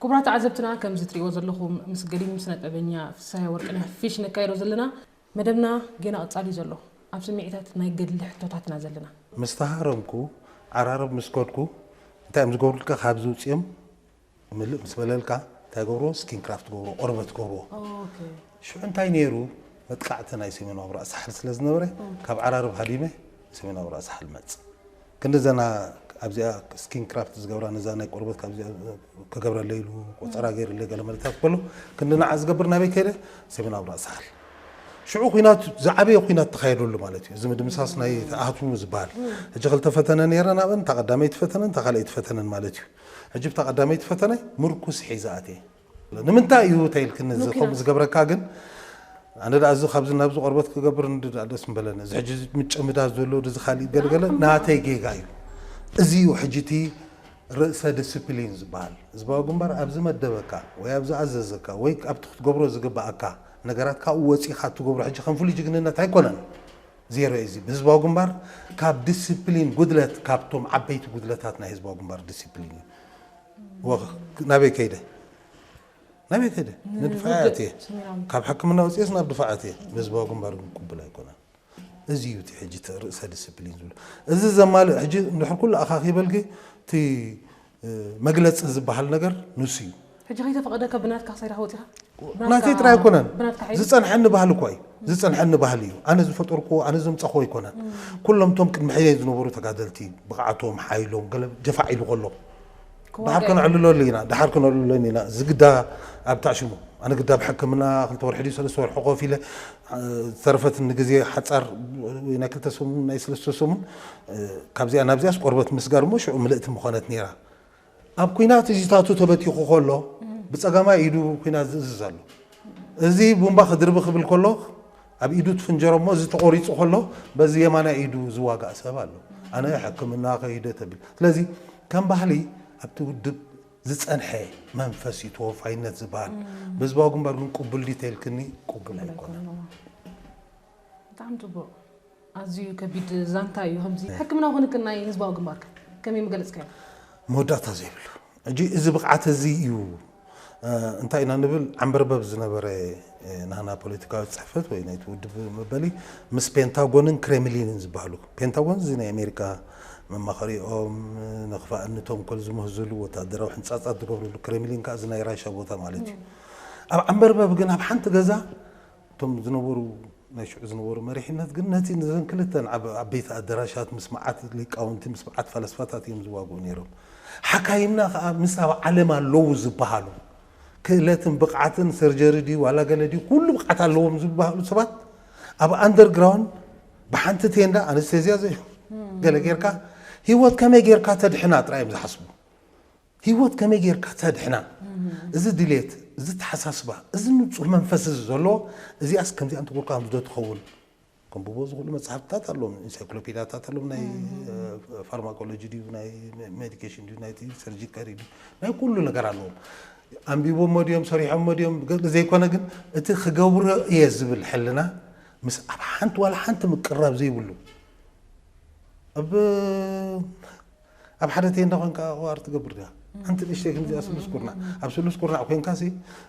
ክቡራት ተዓዘብትና፣ ከምዚ ትርእይዎ ዘለኹም ምስ ገሊም ስነ ጥበበኛ ፍስሃየ ወርቅነህ ፊሽ ነካይዶ ዘለና መደብና ጌና ቀጻሊ እዩ ዘሎ። ኣብ ስምዒታት ናይ ገድሊ ሕቶታት ኢና ዘለና። ምስ ተሃረምኩ፣ ዓራርብ ምስ ከድኩ፣ እንታይ እዮም ዝገብሩልካ? ካብዚ ውፅኦም ምልእ ምስ በለልካ እንታይ ገብርዎ? ስኪን ክራፍት ገብርዎ፣ ቆርበት ገብርዎ። ኦኬ። ሽዑ እንታይ ነይሩ? መጥቃዕቲ ናይ ሰሜናዊ ራእሲ ሓል ስለ ዝነበረ ካብ ዓራርብ ሃዲመ ሰሜናዊ ራእሲ ሓል መጽ ክንዲ ዘና ኣብዚኣ ስኪን ክራፍት ዝገብራ ነዛ ናይ ቆርበት ካብዚኣ ክገብረለይ ኢሉ ቆፀራ ገይርለይ ገለ መለታት ከሎ ክንዲ ንዓ ዝገብር ናበይ ከይደ? ሰሜናዊ ራእሲ ሓል። ሽዑ ኩናት ዝዓበየ ኩናት ተኻየደሉ ማለት እዩ። እዚ ምድምሳስ ናይ ኣህትሙ ዝበሃል ሕጂ ክልተ ፈተነ ነይረን ኣብን እታ ቀዳመይቲ ፈተነን እታ ካልኣይቲ ፈተነን ማለት እዩ። ሕጂ ብታ ቀዳመይቲ ፈተነ ምርኩስ ሒዘ ኣትየ። ንምንታይ እዩ ተይልክኒ እዚ ከምኡ ዝገብረካ ግን ኣነ ደኣ እዚ ካብዚ ናብዚ ቆርበት ክገብር እንዲ ደኣ ደስ ምበለኒ። እዚ ሕጂ እዚ ምጭምዳድ ዘሎ እዚ ካልእ ገለገለ ናተይ ጌጋ እዩ። እዚ እዩ ሕጂ እቲ ርእሰ ዲስፕሊን ዝበሃል። ህዝባዊ ግንባር ኣብ ዝመደበካ ወይ ኣብ ዝኣዘዘካ ወይ ኣብቲ ክትገብሮ ዝግብኣካ ነገራት ካብኡ ወፂኻ እትገብሮ ሕጂ ከም ፍሉይ ጅግንነት ኣይኮነን። ዜሮ እዩ እዚ። ብህዝባዊ ግንባር ካብ ዲስፕሊን ጉድለት ካብቶም ዓበይቲ ጉድለታት ናይ ህዝባዊ ግንባር ዲስፕሊን እዩ። ወ- ናበይ ከይደ? ናበይ ከይደ? ንድፋዕ እየ ኣትየ። ካብ ሕክምና ወፅኤስ ናብ ድፋዕ እትየ። ብህዝባዊ ግንባር ግን ቅቡል ኣይኮነን። እዚ እዩ እቲ ሕጂ እቲ ርእሰ ዲስፕሊን ዝብሉ። እዚ ዘማልእ ሕጂ እንድሕር ኩሉ ኣኻኺበልኪ እቲ እ፣ መግለፂ ዝበሃል ነገር ንሱ እዩ። ሕጂ ከይተፈቐደካ ብናትካ ክሳይዳ ክወፂኻ? ናተይ ጥራይ ኣይኮነን። ዝፀንሐኒ ባህሊ እኳ እዩ። ዝፀንሐኒ ባህሊ እዩ። ኣነ ዝፈጠርኩዎ፣ ኣነ ዘምፀኽዎ ኣይኮነን። ኩሎም እቶም ቅድሚ ሕየ ዝነበሩ ተጋደልቲ ብቕዓቶም፣ ሓይሎም፣ ገለ ጀፋዕ ኢሉ ከሎ ድሓር ከነዕልለሉ ኢና፣ ድሓር ከነዕልለሉ ኢና። እዚ ግዳ ኣብ ታዕሽሙ ኣነ ግዳ ብሕክምና ክልተ ወርሒ ድዩ ሰለስተ ወርሒ ኮፍ ኢለ ዝተረፈትኒ ግዜ ሓፃር ናይ ክልተ ሰሙን ናይ ሰለስተ ሰሙን ካብዚኣ ናብዚኣስ ቆርበት ምስጋር እሞ ሽዑ ምልእቲ ምኾነት ነይራ። ኣብ ኲናት እዚታቱ ተበቲኹ ከሎ ብፀጋማይ ኢዱ ኲናት ዝእዝዝ ኣሎ። እዚ ቡምባ ክድርቢ ክብል ከሎ ኣብ ኢዱ ትፍንጀሮ እሞ እዚ ተቖሪፁ ከሎ በዚ የማናይ ኢዱ ዝዋጋእ ሰብ ኣሎ። ኣነ ሕክምና ከይደ ተብል። ስለዚ ከም ባህሊ ኣብቲ ውድብ ዝፀንሐ መንፈስ እዩ ተወፋይነት ዝበሃል። ብህዝባዊ ግንባር ግን ቅቡል ዲተይልክኒ ቅቡል ኣይኮነን። ብጣዕሚ ፅቡቕ። ኣዝዩ ከቢድ ዛንታ እዩ። ከምዚ ሕክምናዊ ክንክን ናይ ህዝባዊ ግንባር ከ ከመይ ምገለፅካዮ? መወዳእታ ዘይብሉ ሕጂ እዚ ብቕዓት እዚ እዩ። እንታይ ኢና ንብል? ዓንበርበብ ዝነበረ ናህና ፖለቲካዊ ፅሕፈት ወይ ናይቲ ውድብ መበሊ ምስ ፔንታጎንን ክሬምሊንን ዝበሃሉ፣ ፔንታጎን እዚ ናይ ኣሜሪካ መማኸሪኦም ንክፋእን ንተንኮል ዝምህዝሉ ወታደራዊ ሕንፃፃት ዝገብርሉ፣ ክሬምሊን ከዓ እዚ ናይ ራሻ ቦታ ማለት እዩ። ኣብ ዓንበርበብ ግን ኣብ ሓንቲ ገዛ እቶም ዝነበሩ ናይ ሽዑ ዝነበሩ መሪሕነት ግን ነቲ ነዘን ክልተን ዓብ- ዓበይቲ ኣደራሻት ምስ መዓት ሊቃውንቲ ምስ መዓት ፈለስፋታት እዮም ዝዋግኡ ነይሮም። ሓካይምና ከዓ ምስ ኣብ ዓለም ኣለዉ ዝበሃሉ ክእለትን ብቕዓትን ሰርጀሪ ድዩ ዋላ ገለ ድዩ ኩሉ ብቕዓት ኣለዎም ዝበሃሉ ሰባት ኣብ ኣንደርግራውንድ ብሓንቲ ቴንዳ ኣነስቴዝያ ዘይ ገለ ጌርካ ህይወት ከመይ ጌርካ ተድሕና ጥራይ እዮም ዝሓስቡ። ህይወት ከመይ ጌርካ ተድሕና? እዚ ድሌት፣ እዚ ተሓሳስባ፣ እዚ ንጹህ መንፈስ እዚ ዘለዎ እዚኣስ ከምዚኣ እንተጎርካ ከምዚ ዶ ትኸውን? ከንብቦ ዝኽእሉ መጽሓፍትታት ኣለዎም፣ ኢንሳይክሎፔድያታት ኣለዎም፣ ናይ ፋርማኮሎጂ ድዩ ናይ ሜዲኬሽን ድዩ ናይ ሰርጂካሪ ድዩ ናይ ኩሉ ነገር ኣለዎም። ኣንቢቦሞ ድዮም ሰሪሖሞ ድዮም ዘይኮነ ግን እቲ ክገብሮ እየ ዝብል ሕልና ምስ ኣብ ሓንቲ ዋላ ሓንቲ ምቅራብ ዘይብሉ ኣብ ኣብ ሓደ ቴንዳ ኮንካ ኣዋር ትገብር ዲኻ? ሓንቲ ንእሽተይ ከምዚኣ ስሉስ ኩርናዕ ኣብ ስሉስ ኩርናዕ ኮንካ ሲ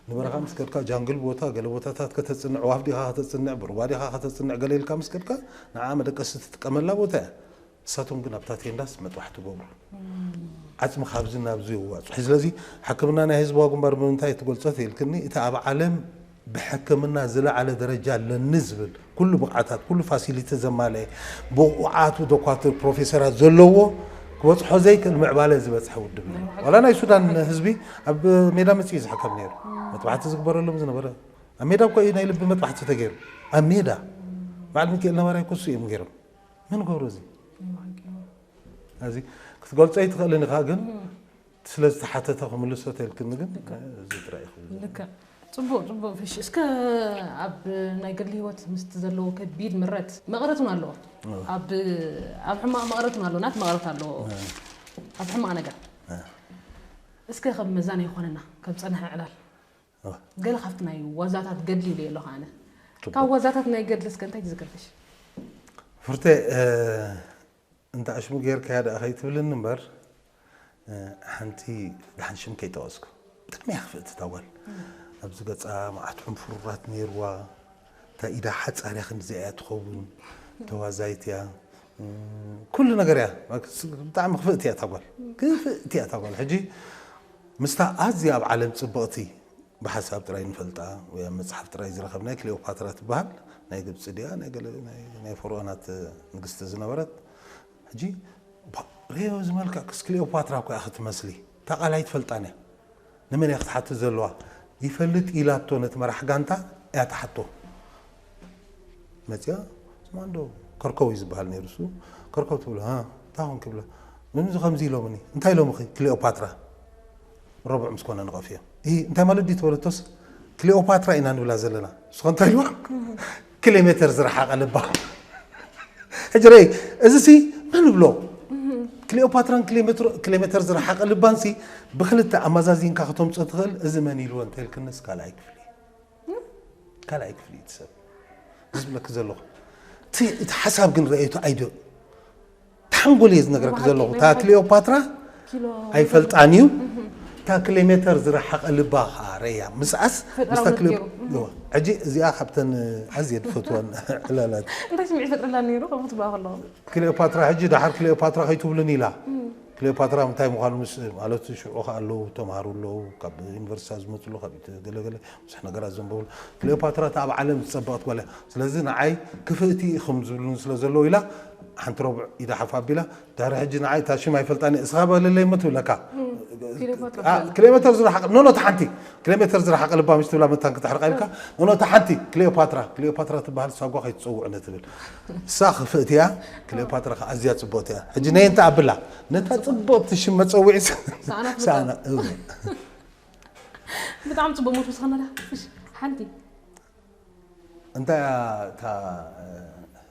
ንበረኻ ምስ ከድካ ጃንግል ቦታ ገለ ቦታታት ከተፅንዕ ዋፍ ዲኻ ከተፅንዕ ብሩባ ዲኻ ከተፅንዕ ገለ ኢልካ ምስ ከድካ ንዓ መደቀሲ ትጥቀመላ ቦታ እያ። ንሳቶም ግን ኣብታ ቴንዳስ መጥባሕቲ ገብሩ። ዓፅሚ ካብዚ ናብዚ የዋፅሑ። ስለዚ ሕክምና ናይ ህዝባዊ ግንባር ብምንታይ ትገልፆ ተይልክኒ እቲ ኣብ ዓለም ብሕክምና ዝለዓለ ደረጃ ኣለኒ ዝብል ኩሉ ብቕዓታት ኩሉ ፋሲሊቲ ዘማለአ ብቑዓቱ ዶኳትር ፕሮፌሰራት ዘለዎ ክበፅሖ ዘይክእል ምዕባለ ዝበፅሐ ውድብ እዩ። ዋላ ናይ ሱዳን ህዝቢ ኣብ ሜዳ መፅኡ እዩ ዝሕከም ነይሩ። መጥባሕቲ ዝግበረሎም ዝነበረ ኣብ ሜዳ እኮ እዩ ናይ ልቢ መጥባሕቲ ተገይሩ። ኣብ ሜዳ በዓል ሚካኤል ነባራይ እኮ እሱ እዮም ገይሮም። መን ገብሮ እዚ? እዚ ክትገልጾ ኣይትኽእልን ኢኻ ግን ስለ ዝተሓተተ ክምልሶ ተልክኒ ግን እዚ ጥራይ እዩ ክብል። ልክዕ። ፅቡቅ ፅቡቅ ፍሽ እስከ ኣብ ናይ ገድሊ ህይወት ምስቲ ዘለዎ ከቢድ ምረት መቐረት እውን ኣለዎ። ኣብ ኣብ ሕማቕ መቐረት እውን ኣለዎ ናት መቐረት ኣለዎ። ኣብ ሕማቕ ነገር እስከ ከም መዛና ይኾነና ከም ፀንሐ ዕላል ገለ ካብቲ ናይ ዋዛታት ገድሊ ኢለ ኣለኹ ኣነ። ካብ ዋዛታት ናይ ገድሊ እስከ እንታይ ትዝክር ፍሽ? ፍርተ እንተ ኣሽሙ ጌርካያ ደኣ ከይትብልኒ እምበር ሓንቲ ደሓን ሽም ከይጠቐስኩ ብጣዕሚ እያ ክፍእቲ እታ ጓል። ኣብዚ ገጻ መዓት ሕንፍሩራት ነይርዋ። እታ ኢዳ ሓጻር እያ፣ ክንዲዚኣ እያ ትኸውን። ተዋዛይት እያ። እም፣ ኩሉ ነገር እያ። ብጣዕሚ ክፍእቲ እያ እታ ጓል። ክፍእቲ እያ እታ ጓል። ሕጂ ምስታ ኣዝያ ኣብ ዓለም ጽብቕቲ ብሓሳብ ጥራይ ንፈልጣ ወይ ኣብ መጽሓፍ ጥራይ ዝረኸብናይ ክሊኦፓትራ ትበሃል ናይ ግብጺ ድያ ናይ ገለ ናይ ናይ ፈርኦናት ንግስቲ ዝነበረት። ሕጂ ባ- ሬዮ ዝመልክዕክስ ክሊኦፓትራ እኮ እያ ክትመስሊ። እታ ቃል ኣይትፈልጣን እያ። ንመን እያ ክትሓትት ዘለዋ? ይፈልጥ ኢላቶ ነቲ መራሕ ጋንታ እያ ትሓቶ። መፅያ ስማንዶ ከርከው እዩ ዝበሃል ነይሩ እሱ። ከርከው ትብሎ "ሃ፣ እንታይ ኾንክ?" ይብላ። "ምምዚ ከምዚ ኢሎምኒ። እንታይ ኢሎምኺ?" "ክሊኦፓትራ ረቡዕ ምስ ኮነ ንቐፍዮ." "ኢ እንታይ ማለት ድዩ?" ተበለቶስ "ክሊኦፓትራ ኢና ንብላ ዘለና። ንስኻ እንታይ ኢልዋ?" "ኪሎ ሜትር ዝረሓቐ ልባ." ሕጂ ረይ፣ እዚ ሲ መን ብሎ? ክሊኦፓትራን ኪሎ ሜትር ዝረሓቐ ልባን ሲ ብክልተ ኣመዛዚንካ ክተምፅኦ ትኽእል። እዚ መን ኢልዎ እንተልክንስ ካልኣይ ክፍሊ፣ ካልኣይ ክፍሊ እቲ ሰብ ዝብለክ ዘለኹ እቲ እቲ ሓሳብ ግን ረእየቱ ኣይደ ተሓንጎል እየ ዝነግረክ ዘለኹ። እታ ክሊኦፓትራ ኣይፈልጣን እዩ። እታ ኪሎ ሜተር ዝረሓቐ ልባ ኸዓ ረያ ምስኣስ ፈጠራዊ ምስታ ክሊዮ ገይሩ። እዋ፣ ሕጂ እዚኣ ካብተን ኣዝየ ዝፈትወን ዕላላት። እንታይ ስምዒት ይፈጥረላ ነይሩ ከምኡ ትብላ ከለኹ? ክሊኦፓትራ ሕጂ ደሓር ክሊኦፓትራ ከይትብሉን ኢላ። ክሊኦፓትራ እንታይ ምዃኑ ምስ ማለት ሽዑ ኸዓ ኣለዉ ተምሃሩ ኣለዉ ካብ ዩኒቨርሲታት ዝመፁ ኣለዉ ካብ ገለገለ ብዙሕ ነገራት ዘንበብሉ። ክሊኦፓትራ እታ ኣብ ዓለም ዝፀበቐት ጓል እያ። ስለዚ ንዓይ ክፍእቲ ኢኹም ዝብሉኒ ስለ ዘለዉ ኢላ ሓንቲ ረቡዕ ኢዳ ሓፍ ኣቢላ ድሕሪ ሕጂ ንዓይ እታ ሽም ኣይፈልጣን እየ። እስኻ በለለይ እሞ ትብለካ። ክሊኦፓትራ አ፣ ትብለላ። ኪሎ ሜተር ዝረሓቐ ኖ ኖ እታ ሓንቲ ኪሎ ሜተር ዝረሓቐ ልባ ምሽ ትብላ መታን ክትሕርቃ ኢልካ ኖ ኖ እታ ሓንቲ ክሊኦፓትራ ክሊኦፓትራ ትበሃል ሳጓ ከይትፀውዑ ነትብል። እሳ ክፍእቲ እያ። ክሊኦፓትራ ከዓ ኣዝያ ፅቡቕቲ እያ። ሕጂ ነየንተ ኣብላ ነታ ፅቡቕቲ ሽም መፀውዒ ስ- ሰኣና ትብላ። ሰኣና እው። ብጣዕሚ ጽቡቕ ሞት ወስኸና ዳ ፍሽ ሓንቲ እንታይ እያ እታ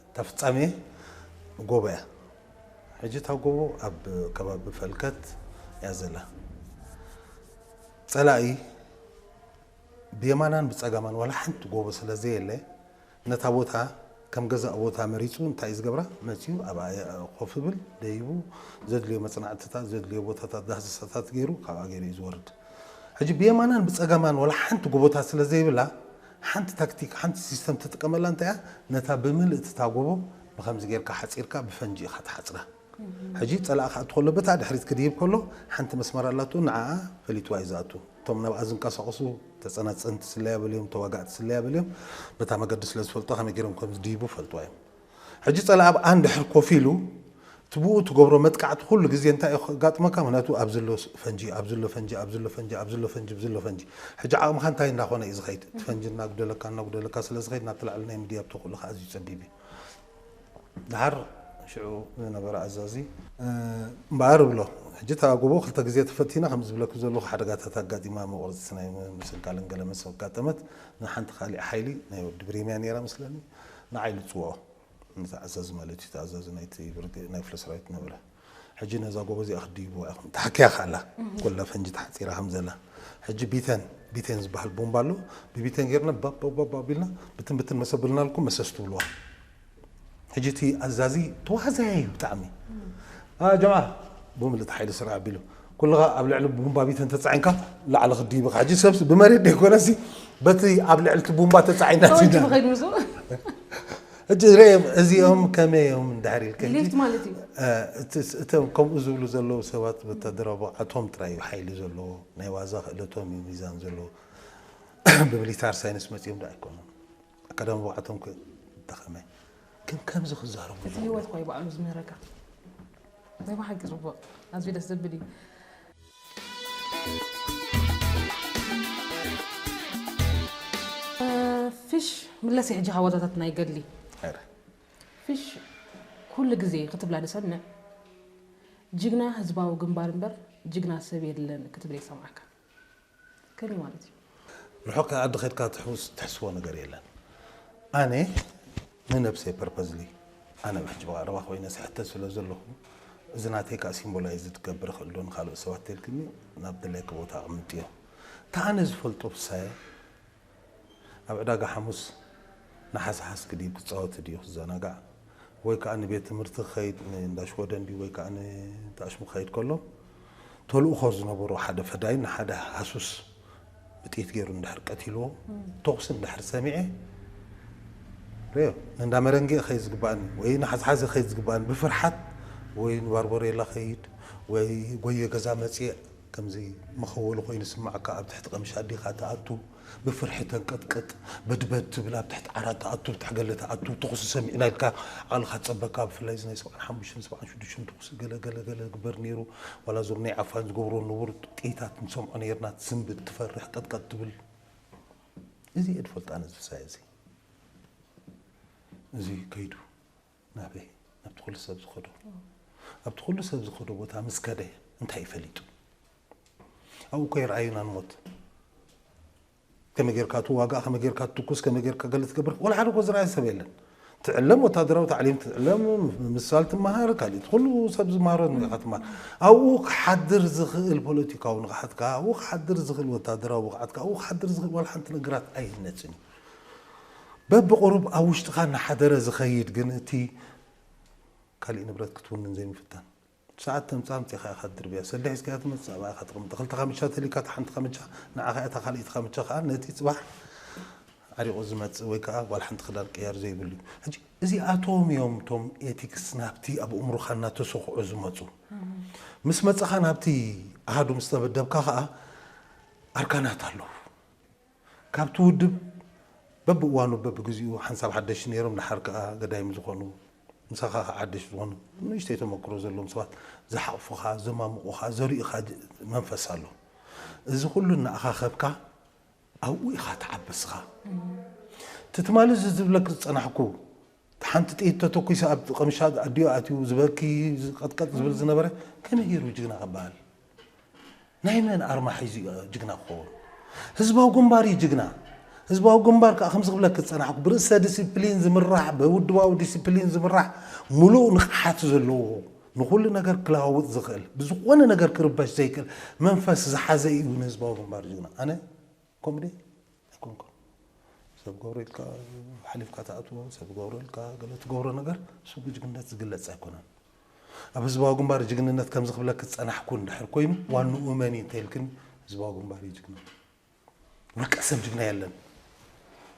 እታ ፍጻሜ ጎቦ እያ። ሕጂ እታ ጎቦ ኣብ ከባቢ ፈልከት እያ ዘላ። ጸላኢ ብየማናን ብጸጋማን ዋላ ሓንቲ ጎቦ ስለ ዘየለ ነታ ቦታ ከም ገዛእ ቦታ መሪጹ እንታይ እዩ ዝገብራ? መጺኡ ኣብኣ ኮፍ ይብል፣ ደይቡ፣ ዘድልዮ መጽናዕትታት፣ ዘድልዮ ቦታታት ዳህሰሳታት ገይሩ ካብኣ ገይሩ እዩ ዝወርድ። ሕጂ ብየማናን ብጸጋማን ዋላ ሓንቲ ጎቦታት ስለ ዘይብላ ሓንቲ ታክቲክ፣ ሓንቲ ሲስተም ትጥቀመላ እንታይ እያ? ነታ ብምልእቲ እታ ጎቦ ብኸምዚ ጌርካ ሓጺርካ ብፈንጂ ኢኻ ትሓጽራ። ሕጂ ጸላኢ ክኣቱ ከሎ በታ ድሕሪት ክድይብ ከሎ ሓንቲ መስመር ኣላቶ፣ ንዓኣ ፈሊጥዋ እዩ ዝኣቱ። እቶም ናብኣ ዝንቀሳቐሱ ተጸናጸንቲ ስለያ በልዮም፣ ተዋጋእቲ ስለያ በልዮም፣ በታ መገዲ ስለ ዝፈልጦ ከመይ ገይሮም ከም ዝድይቡ ፈልጥዋ እዮም። ሕጂ ጸላኢ ኣብኣ እንድሕር ኮፍ ኢሉ እቲ ብኡ ትገብሮ መጥቃዕቲ ኩሉ ግዜ እንታይ እዩ ከጋጥመካ? ምክንያቱ ኣብ ዘሎ ፈንጂ፣ ኣብ ዘሎ ፈንጂ፣ ኣብ ዘሎ ፈንጂ፣ ኣብ ዘሎ ፈንጂ፣ ኣብ ዘሎ ፈንጂ። ሕጂ ዓቕምኻ እንታይ እንዳኾነ እዩ ዝኸይድ? እቲ ፈንጂ እናጉደለካ፣ እናጉደለካ ስለ ዝኸይድ ናብቲ ላዕሊ ናይ ምድያብ ተኽእሎኻ ኣዝዩ ጸቢብ እዩ። ድሓር ሽዑ ዝነበረ ኣዛዚ፣ እ፣ እምበኣር እብሎ፣ ሕጂ እታ ጎቦ ክልተ ግዜ ተፈቲና፣ ከም ዝብለኩ ዘለኹ ሓደጋታት ኣጋጢማ፣ መቑረፅቲ ናይ ምስንካልን ገለ መስ ኣጋጠመት። ንሓንቲ ካሊእ ሓይሊ ናይ ወዲ ብሪምያ ነይራ መስለኒ፣ ንዓይ ልፅውዖ፣ ነቲ ኣዛዚ ማለት እዩ፣ እቲ ኣዛዚ ናይቲ ብርጌ-፣ ናይ ክፍለ ሰራዊት ነበረ። ሕጂ ነዛ ጎቦ እዚኣ ክትድይብዋ ኢኹም፣ ተሓኪያ ከኣላ፣ እህ። ኩላ ፈንጂ ተሓፂራ ከም ዘላ። ሕጂ ቢተን፣ ቢቴን ዝበሃል ቦምባ ኣሎ፣ ብቢቴን ጌርና ባብ፣ ባብ፣ ባብ፣ ባብ ኢልና፣ ብትን፣ ብትን መሰ ብልናልኩም፣ መሰስ ትብልዋ። ሕጂ እቲ ኣዛዚ ተዋዛያይ እዩ ብጣዕሚ። "ኣ፣ ጀምዓ፣ ብምልእቲ ሓይሊ ስራሕ ኣቢሉ። ኩልኻ ኣብ ልዕሊ ቡምባ ቢተን ተጻዒንካ ላዕሊ ክድይብኻ። ሕጂ ሰብስ ብመሬት ደይኮነሲ በቲ ኣብ ልዕሊ እቲ ቡምባ ተጻዒንና ተወንጭፉ ዲና?" ከይዱ ምስኡ። ሕጂ ርኤም፣ እዚኦም ከመይ እዮም እንድሕር ኢልካ ሕጂ፣ ሊፍት ማለት እዩ። እ፣ እቲ ስ-፣ እቶም ከምኡ ዝብሉ ዘለዉ ሰባት ወታደራዊ ብቕዓቶም ጥራይ እዩ ሓይሊ ዘለዎ። ናይ ዋዛ ክእለቶም እዩ ሚዛን ዘለዎ። ብሚሊታር ሳይንስ መጺኦም ዶ ኣይኮኑን። ኣካዳሚ ብቕዓቶም ከ ደኸመ። ግን ከምዚ ክዛረቡ እቲ ህይወት እኮ እዩ ባዕሉ ዝምህረካ። ናይ ብሓቂ ጽቡቕ። ኣዝዩ ደስ ዘብል እዩ። እ፣ ፊሽ፣ ምለሲ ሕጂ ካብ ዋዛታት ናይ ገድሊ። ኧረ። ፊሽ፣ ኩሉ ግዜ ክትብላ ዝሰምዕ፣ "ጅግና ህዝባዊ ግንባር እምበር ጅግና ሰብ የለን" ክትብል ይሰምዓካ። ከመይ ማለት እዩ? ርሑቕ ዓዲ ኸድካ ትሕውስ-፣ ትሕስቦ ነገር የለን። ኣነ ንነብሰይ ፐርፐዝሊ፣ ኣነ ኣብ ሕጂ ብቐረባ ኮይነ ስሕተት ስለ ዘለኹ፣ እዚ ናተይ ከኣ ሲምቦላይዝ ክትገብር እኽእል ዶ ንኻልኦት ሰባት ተልክኒ፣ ናብ ደለየኪ ቦታ ኣቕምጥዮ። እታ ኣነ ዝፈልጦ ፍሳየ፣ ኣብ ዕዳጋ ሓሙስ ንሓስሓስ ክድይብ ክጻወት ድዩ ክዘናጋዕ? ወይ ከኣ ንቤት ትምህርቲ ክኸይድ፣ ንእንዳ ሽወደን ድዩ ወይ ከኣ ንእንዳ ኣሽሙ ክኸይድ ከሎ፣ ተልእኾ ዝነበሮ ሓደ ፈዳይ ንሓደ ሃሱስ ብጥይት ገይሩ እንድሕር ቀቲልዎ፣ ተኹሲ እንድሕር ሰሚዐ፣ ሪኦ፣ ንእንዳ መረንጌ ከይድ ዝግባእኒ ወይ ንሓዝሓዘ ከይድ ዝግባእኒ ብፍርሓት፣ ወይ ንባርቦሬላ ከይድ ወይ ጎየ ገዛ መፅእ፣ ከምዚ መኸወሊ ኮይኑ ስማዕካ፣ ኣብ ትሕቲ ቀምሽ ኣዲኻ ትኣቱ፣ ብፍርሒ ተንቀጥቅጥ፣ በድበድ ትብል፣ ኣብ ትሕቲ ዓራት ትኣቱ፣ ኣብ ትሕቲ ገለ ትኣቱ፣ ተኹሲ ሰሚዕና ኢልካ ዓቕልኻ ትፀበካ። ብፍላይ እዚ ናይ ሰብዓን ሓሙሽተን ሰብዓን ሽዱሽተን ተኹሲ ገለ ገለ ገለ ግበር ነይሩ። ዋላ እዞም ናይ ዓፋን ዝገብርዎ ንቡር ጥይታት ንሰምዖ ነይርና። ትስንብድ፣ ትፈርሕ፣ ቀጥቀጥ ትብል። እዚ እየ ዝፈልጣ ነዚ ሳይ እዚ። እዚ ከይዱ ናበይ? ናብቲ ኩሉ ሰብ ዝኸዶ። ኣብቲ ኩሉ ሰብ ዝኸዶ ቦታ ምስ ከደ እንታይ እዩ ፈሊጡ? ኣብኡ እኮ ይርኣዩና ንሞት። ከመይ ጌርካ ትዋጋእ፣ ከመይ ጌርካ ትትኩስ፣ ከመይ ጌርካ ገለ ትገብር፣ ወላ ሓደ እኮ ዝረኣየ ሰብ የለን። ትዕለም፣ ወታደራዊ ታዕሊም ትዕለም፣ ምሳል ትመሃር፣ ካልእ ኩሉ ሰብ ዝመሃሮ ኢኻ ትመሃር። ኣብኡ ክሓድር ዝኽእል ፖለቲካዊ ንቕሓትካ፣ ኣብኡ ክሓድር ዝኽእል ወታደራዊ ብቕዓትካ፣ ኣብኡ ክሓድር ዝኽእል ዋላ ሓንቲ ነገራት ኣይህነጽን እዩ። በብቑሩብ ኣብ ውሽጥኻ እናሓደረ ዝኸይድ ግን እቲ ካሊእ ንብረት ክትውንን ዘይምፍታን። ሰዓት ተምጻ ኣምጺኻ ኢኻ ትድርብያ። ሰልዲ ሒዝካያ ትመጽእ፣ ኣብኣ ኢኻ ተቐምጥ። ክልተ ካምቻ ተሊካ፣ እታ ሓንቲ ካምቻ ንዓኻ እያ፣ እታ ካልኣይቲ ካምቻ ከኣ ነቲ ጽባሕ ዓሪቑ ዝመጽእ ወይ ከኣ ዋላ ሓንቲ ክዳን ቅያር ዘይብሉ እዩ። ሕጂ እዚኣቶም እዮም እቶም ኤቲክስ ናብቲ ኣብ ኣእምሮኻ እናተሰኹዑ ዝመጹ። ምስ መጻኻ ናብቲ ኣሃዱ ምስ ተመደብካ ከኣ ኣርካናት ኣለዉ። ካብቲ ውድብ በብእዋኑ በብግዚኡ ሓንሳብ ሓደሽቲ ነይሮም፣ ደሓር ከኣ ገዳይም ዝኾኑ ምሳኻ ከኣ ሓደሽቲ ዝኾኑ ንእሽተይ ተመክሮ ዘለዎም ሰባት ዝሓቕፉኻ፣ ዘማምቑኻ፣ ዘርእኻ ጅ-፣ መንፈስ ኣሎ። እዚ ኩሉ እናኣኻኸብካ ኣብኡ ኢኻ ትዓቢ ንስኻ። እቲ ትማሊ እዚ ዝብለክ ዝጸናሕኩ፣ ሓንቲ ጥይት ተተኲሱ ኣብ ቀምሻ ኣዲኡ ኣትዩ ዝበኪ፣ ዝቐጥቀጥ ዝብል ዝነበረ ከመይ ገይሩ ጅግና ክበሃል? ናይ መን ኣርማ ሒዙ እዩ ጅግና ክኸውን? ህዝባዊ ግንባር እዩ ጅግና። ህዝባዊ ግንባር ከኣ ከምዚ ክብለክ ዝጸናሕኩ፣ ብርእሰ ዲሲፕሊን ዝምራሕ፣ ብውድባዊ ዲሲፕሊን ዝምራሕ፣ ሙሉእ ንቕሓት ዘለዎ፣ ንኹሉ ነገር ክለዋውጥ ዝኽእል፣ ብዝኾነ ነገር ክርበሽ ዘይክእል መንፈስ ዝሓዘ እዩ ንህዝባዊ ግንባር ጅግና። ኣነ ከምኡ ድየ? ኣይኮንኩን። ሰብ ገብሮ ኢልካ ሓሊፍካ ትኣትዎ፣ ሰብ ገብሮ ኢልካ ገለ ትገብሮ ነገር፣ እሱ ብጅግንነት ዝግለጽ ኣይኮነን። ኣብ ህዝባዊ ግንባር ጅግንነት ከምዚ ክብለክ ዝጸናሕኩ እንድሕር ኮይኑ፣ ዋንኡ መን እዩ እንተኢልክኒ፣ ህዝባዊ ግንባር እዩ ጅግና። ውልቀ ሰብ ጅግና የለን።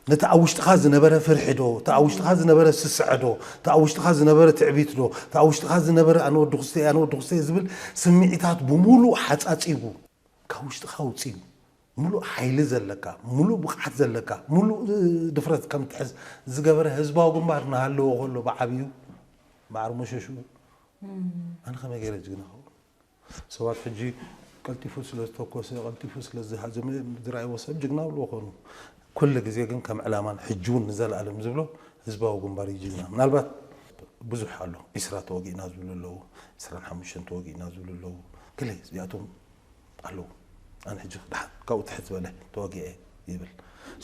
ነቲ ኣብ ውሽጥኻ ዝነበረ ፍርሒ ዶ፣ እቲ ኣብ ውሽጥኻ ዝነበረ ስስዐ ዶ፣ እቲ ኣብ ውሽጥኻ ዝነበረ ትዕቢት ዶ፣ እቲ ኣብ ውሽጥኻ ዝነበረ ኣነ ወዲ ክስተ እየ፣ ኣነ ወዲ ክስተ እየ ዝብል ስምዒታት ብምሉእ ሓጻጺቡ፣ ካብ ውሽጥኻ ኣውጺኡ፣ ምሉእ ሓይሊ ዘለካ፣ ምሉእ ብቕዓት ዘለካ፣ ምሉእ ድፍረት ከም ትሕዝ ዝገበረ ህዝባዊ ግንባር እናሃለወ ከሎ ብዓብዩ፣ ማዕረ መሸሽኡ፣ ኣነ ከመይ ገይረ ጅግና ክኸውን? ሰባት ሕጂ ቀልጢፉ ስለ ዝተኮሰ፣ ቀልጢፉ ስለ ዝሃዘመ ዝረኣይዎ ሰብ ጅግና ይብልዎ ኾኑ። ኩሉ ግዜ ግን ከም ዕላማን ሕጂ እውን ንዘለኣለም ዝብሎ ህዝባዊ ግንባር እዩ ጅግና። ምናልባት ብዙሕ ኣሎ፣ ዒስራ ተወጊእና ዝብሉ ኣለዉ፣ ዒስራን ሓሙሽተን ተወጊእና ዝብሉ ኣለዉ። ገለ እዚኣቶም ኣለዉ። ኣነ ሕጂ ደሓን ካብኡ ትሕት ዝበለ ተወጊኤ ይብል።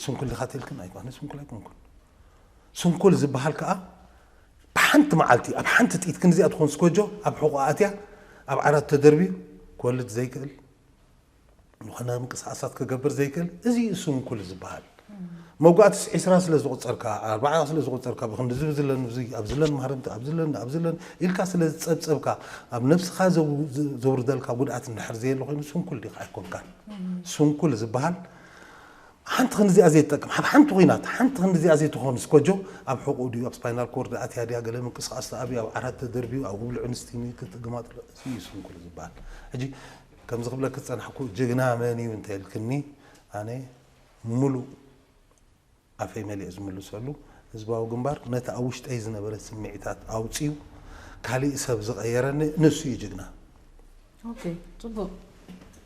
ስንኩል ዲኻ ተልክን? ኣይኮ፣ ኣነ ስንኩል ኣይኮንኩን። ስንኩል ዝበሃል ከኣ ብሓንቲ መዓልቲ፣ ኣብ ሓንቲ ጥይት ክንዚኣ ትኾን ስኮጆ ኣብ ሕቖኣ ኣትያ፣ ኣብ ዓራት ተደርብዩ ክወልድ ዘይክእል፣ ዝኾነ ምንቅስቓሳት ክገብር ዘይክእል፣ እዚ እዩ ስንኩል ዝበሃል። መውጋእትስ ዒስራ ስለ ዝቑጸርካ፣ ኣርባዓ ስለ ዝቑጸርካ፣ ብኽንዲ ዝብ ዝለን፣ ኣብዚ፣ ኣብዚ ለን ማህረምቲ፣ ኣብዚ ለን፣ ኣብዚ ለን ኢልካ ስለ ዝጸብጸብካ፣ ኣብ ነብስኻ ዘው-፣ ዘ-፣ ዘውርደልካ ጉድኣት እንድሕር ዘየለ ኮይኑ፣ ስንኩል ዲኻ? ኣይኮንካን። ስንኩል ዝበሃል ሓንቲ ክንዲዚኣ ዘይትጠቅም፣ ኣብ ሓንቲ ኹናት ሓንቲ ክንዲዚኣ ዘይትኾን ስኮጆ ኣብ ሕቑኡ ድዩ፣ ኣብ ስፓይናል ኮርድ ኣትያ ድያ፣ ገለ ምንቅስቓስ ተኣብዩ፣ ኣብ ዓራት ተደርብዩ፣ ኣብ ውብልዑ ንስቲኒ ክትግማጥ፣ እዚ እዩ ስንኩል ዝበሃል። ሕጂ ከምዚ ክብለኪ ዝጸናሕኩ ጅግና መን እዩ እንተ ኢልክኒ፣ ኣነ ምሉእ ኣፈይ መሊኤ ዝምልሰሉ፣ ህዝባዊ ግንባር ነቲ ኣብ ውሽጠይ ዝነበረ ስምዒታት ኣውጺኡ ካሊእ ሰብ ዝቐየረኒ ንሱ እዩ ጅግና። ኦኬ፣ ጽቡቕ።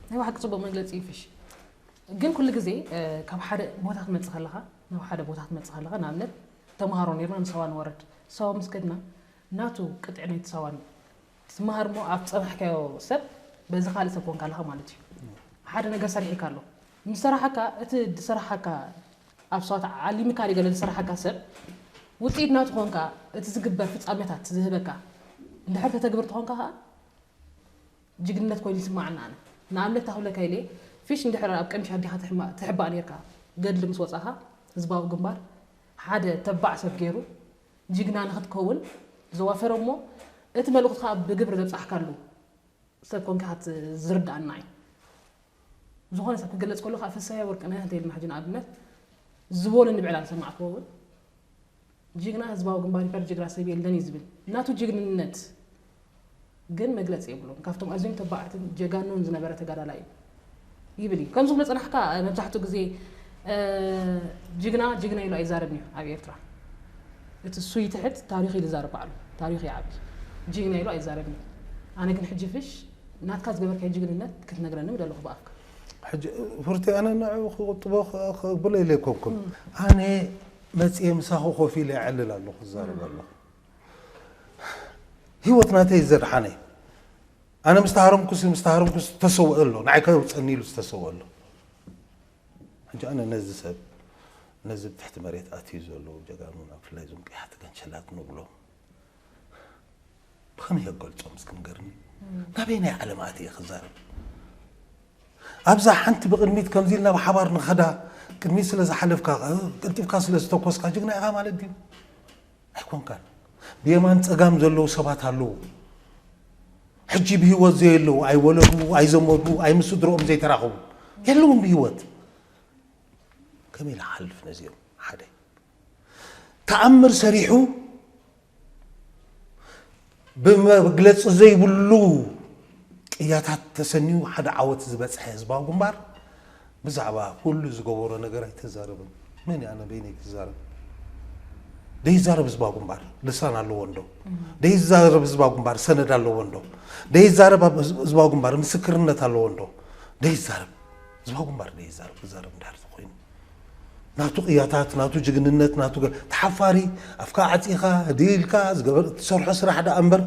ናይ ብሓቂ ጽቡቕ መግለጺ እዩ ፊሽ። ግን ኩሉ ግዜ፣ እ፣ ካብ ሓደ ቦታ ክትመጽእ ከለኻ፣ ናብ ሓደ ቦታ ክትመጽእ ከለኻ፣ ንኣብነት ተምሃሮ ኔርና ንሳዋ ንወርድ። ሳዋ ምስ ከድና፣ ናቱ ቅጥዒ ናይቲ ሳዋ ትምሃር እሞ ኣብ ዝጸናሕካዮ ሰብ በዚ ካልእ ሰብ ኮንካ ኣለኻ ማለት እዩ። ሓደ ነገር ሰሪሕካ ኣሎ። ምስ ሰራሓካ፣ እቲ ዝሰራሓካ ኣብ ሳዋ ተዓሊምካ ድዩ ገለ ዝሰራሓካ ሰብ ውጽኢት ናቱ ኮንካ፣ እቲ ዝግበር ፍጻሜታት ዝህበካ እንድሕር ተተግብር ተኾንካ ከኣ ጅግንነት ኮይኑ ይስማዓኒ ኣነ። ንኣብነት እታ ክብለካ ኢለ፣ ፊሽ እንድሕር ኣብ ቀሚሽ ኣዴኻ ትሕማ-፣ ትሕባእ ኔርካ፣ ገድሊ ምስ ወጻኻ፣ ህዝባዊ ግንባር ሓደ ተባዕ ሰብ ገይሩ ጅግና ንኽትከውን ዘዋፈረ እሞ፣ እቲ መልእኽቲ ከኣ ብግብሪ ዘብጻሕካሉ ሰብ ኮንካ ዝርዳእና እዩ። ዝኾነ ሰብ ክገለጽ ከሎ ከዓ ፍስሃ ወርቅነህ እንተ ኢልና ሕጂ ንኣብነት ዝበሉ ንብዕላ ዝሰማዕክዎ እውን ጅግና ህዝባዊ ግንባር ይፈር ጅግና ሰብ የለን እዩ ዝብል። ናቱ ጅግንነት ግን መግለጺ የብሉን። ካብቶም ኣዝዮም ተባዕትን ጀጋኑን ዝነበረ ተጋዳላይ እዩ ይብል እዩ። ከምዚ ዝጸናሕካ መብዛሕትኡ ግዜ ጅግና ጅግና ኢሉ ኣይዛረብን እዩ ኣብ ኤርትራ። እቲ እሱ ይትሕት ታሪኽ ኢሉ ይዛረብ ባዕሉ። ታሪኽ ይዓቢ። ጅግና ኢሉ ኣይዛረብን እዩ። ኣነ ግን ሕጂ ፍሽ ናትካ ዝገበርካዮ ጅግንነት ክትነግረኒ ምደለኹ ብኣፍካ። ሕጂ ፍርቲ ኣነ ንዑ ክቕጥቦ ክብሎ ኢለ ኣይኮንኩን። ኣነ መጽየ ምሳኹ ኮፍ ኢለ ይዕልል ኣለኹ ክዛረብ ኣለኹ። ህይወት ናተይ ዘድሓነ ኣነ ምስ ተሃረምኩስ ምስ ተሃረምኩስ ዝተሰውአ ኣሎ ንዓይ ከውፀኒ ኢሉ ዝተሰውአ ኣሎ። ሕጂ ኣነ ነዚ ሰብ ነዚ ብትሕቲ መሬት ኣትዩ ዘለዉ ጀጋኑና ብፍላይ ዞም ቀያሕቲ ገንሸላት ንብሎም ብኸመይ የገልጾም እስክንገርኒ ናበይ ናይ ዓለም ኣትየ ክዛረብ ኣብዛ ሓንቲ ብቅድሚት ከምዚ ኢልና ብሓባር ንኸዳ ቅድሚት ስለ ዝሓለፍካ ቀልጢፍካ ስለ ዝተኮስካ ጅግና ኢኻ ማለት ድዩ? ኣይኮንካን። ብየማን ጸጋም ዘለዉ ሰባት ኣለዉ። ሕጂ ብህይወት ዘየለዉ ኣይወለዱ ኣይዘመዱ ኣይምስድሮኦም ዘይተራኸቡ የለውን ብህይወት። ከመይ ኢለ ክሓልፍ ነዚኦም ሓደ ተኣምር ሰሪሑ ብመግለፂ ዘይብሉ ቅያታት ተሰንዩ ሓደ ዓወት ዝበፅሐ ህዝባዊ ግንባር ብዛዕባ ኩሉ ዝገበሮ ነገር ኣይተዛረብን። መን ኣነ በይነይ ክዛረብ? ደይዛረብ ህዝባዊ ግንባር ልሳን ኣለዎ እንዶ? ደይዛረብ ህዝባዊ ግንባር ሰነድ ኣለዎ እንዶ? ደይዛረብ ህዝባዊ ግንባር ምስክርነት ኣለዎ እንዶ? ደይዛረብ ህዝባዊ ግንባር ደይዛረብ ክዛረብ እንድሕር ተኮይኑ ናቱ ቅያታት ናቱ ጅግንነት ናቱ ተሓፋሪ ኣፍካ ዓፂኻ ህድይ ኢልካ ዝገበር ትሰርሖ ስራሕ ደኣ እምበር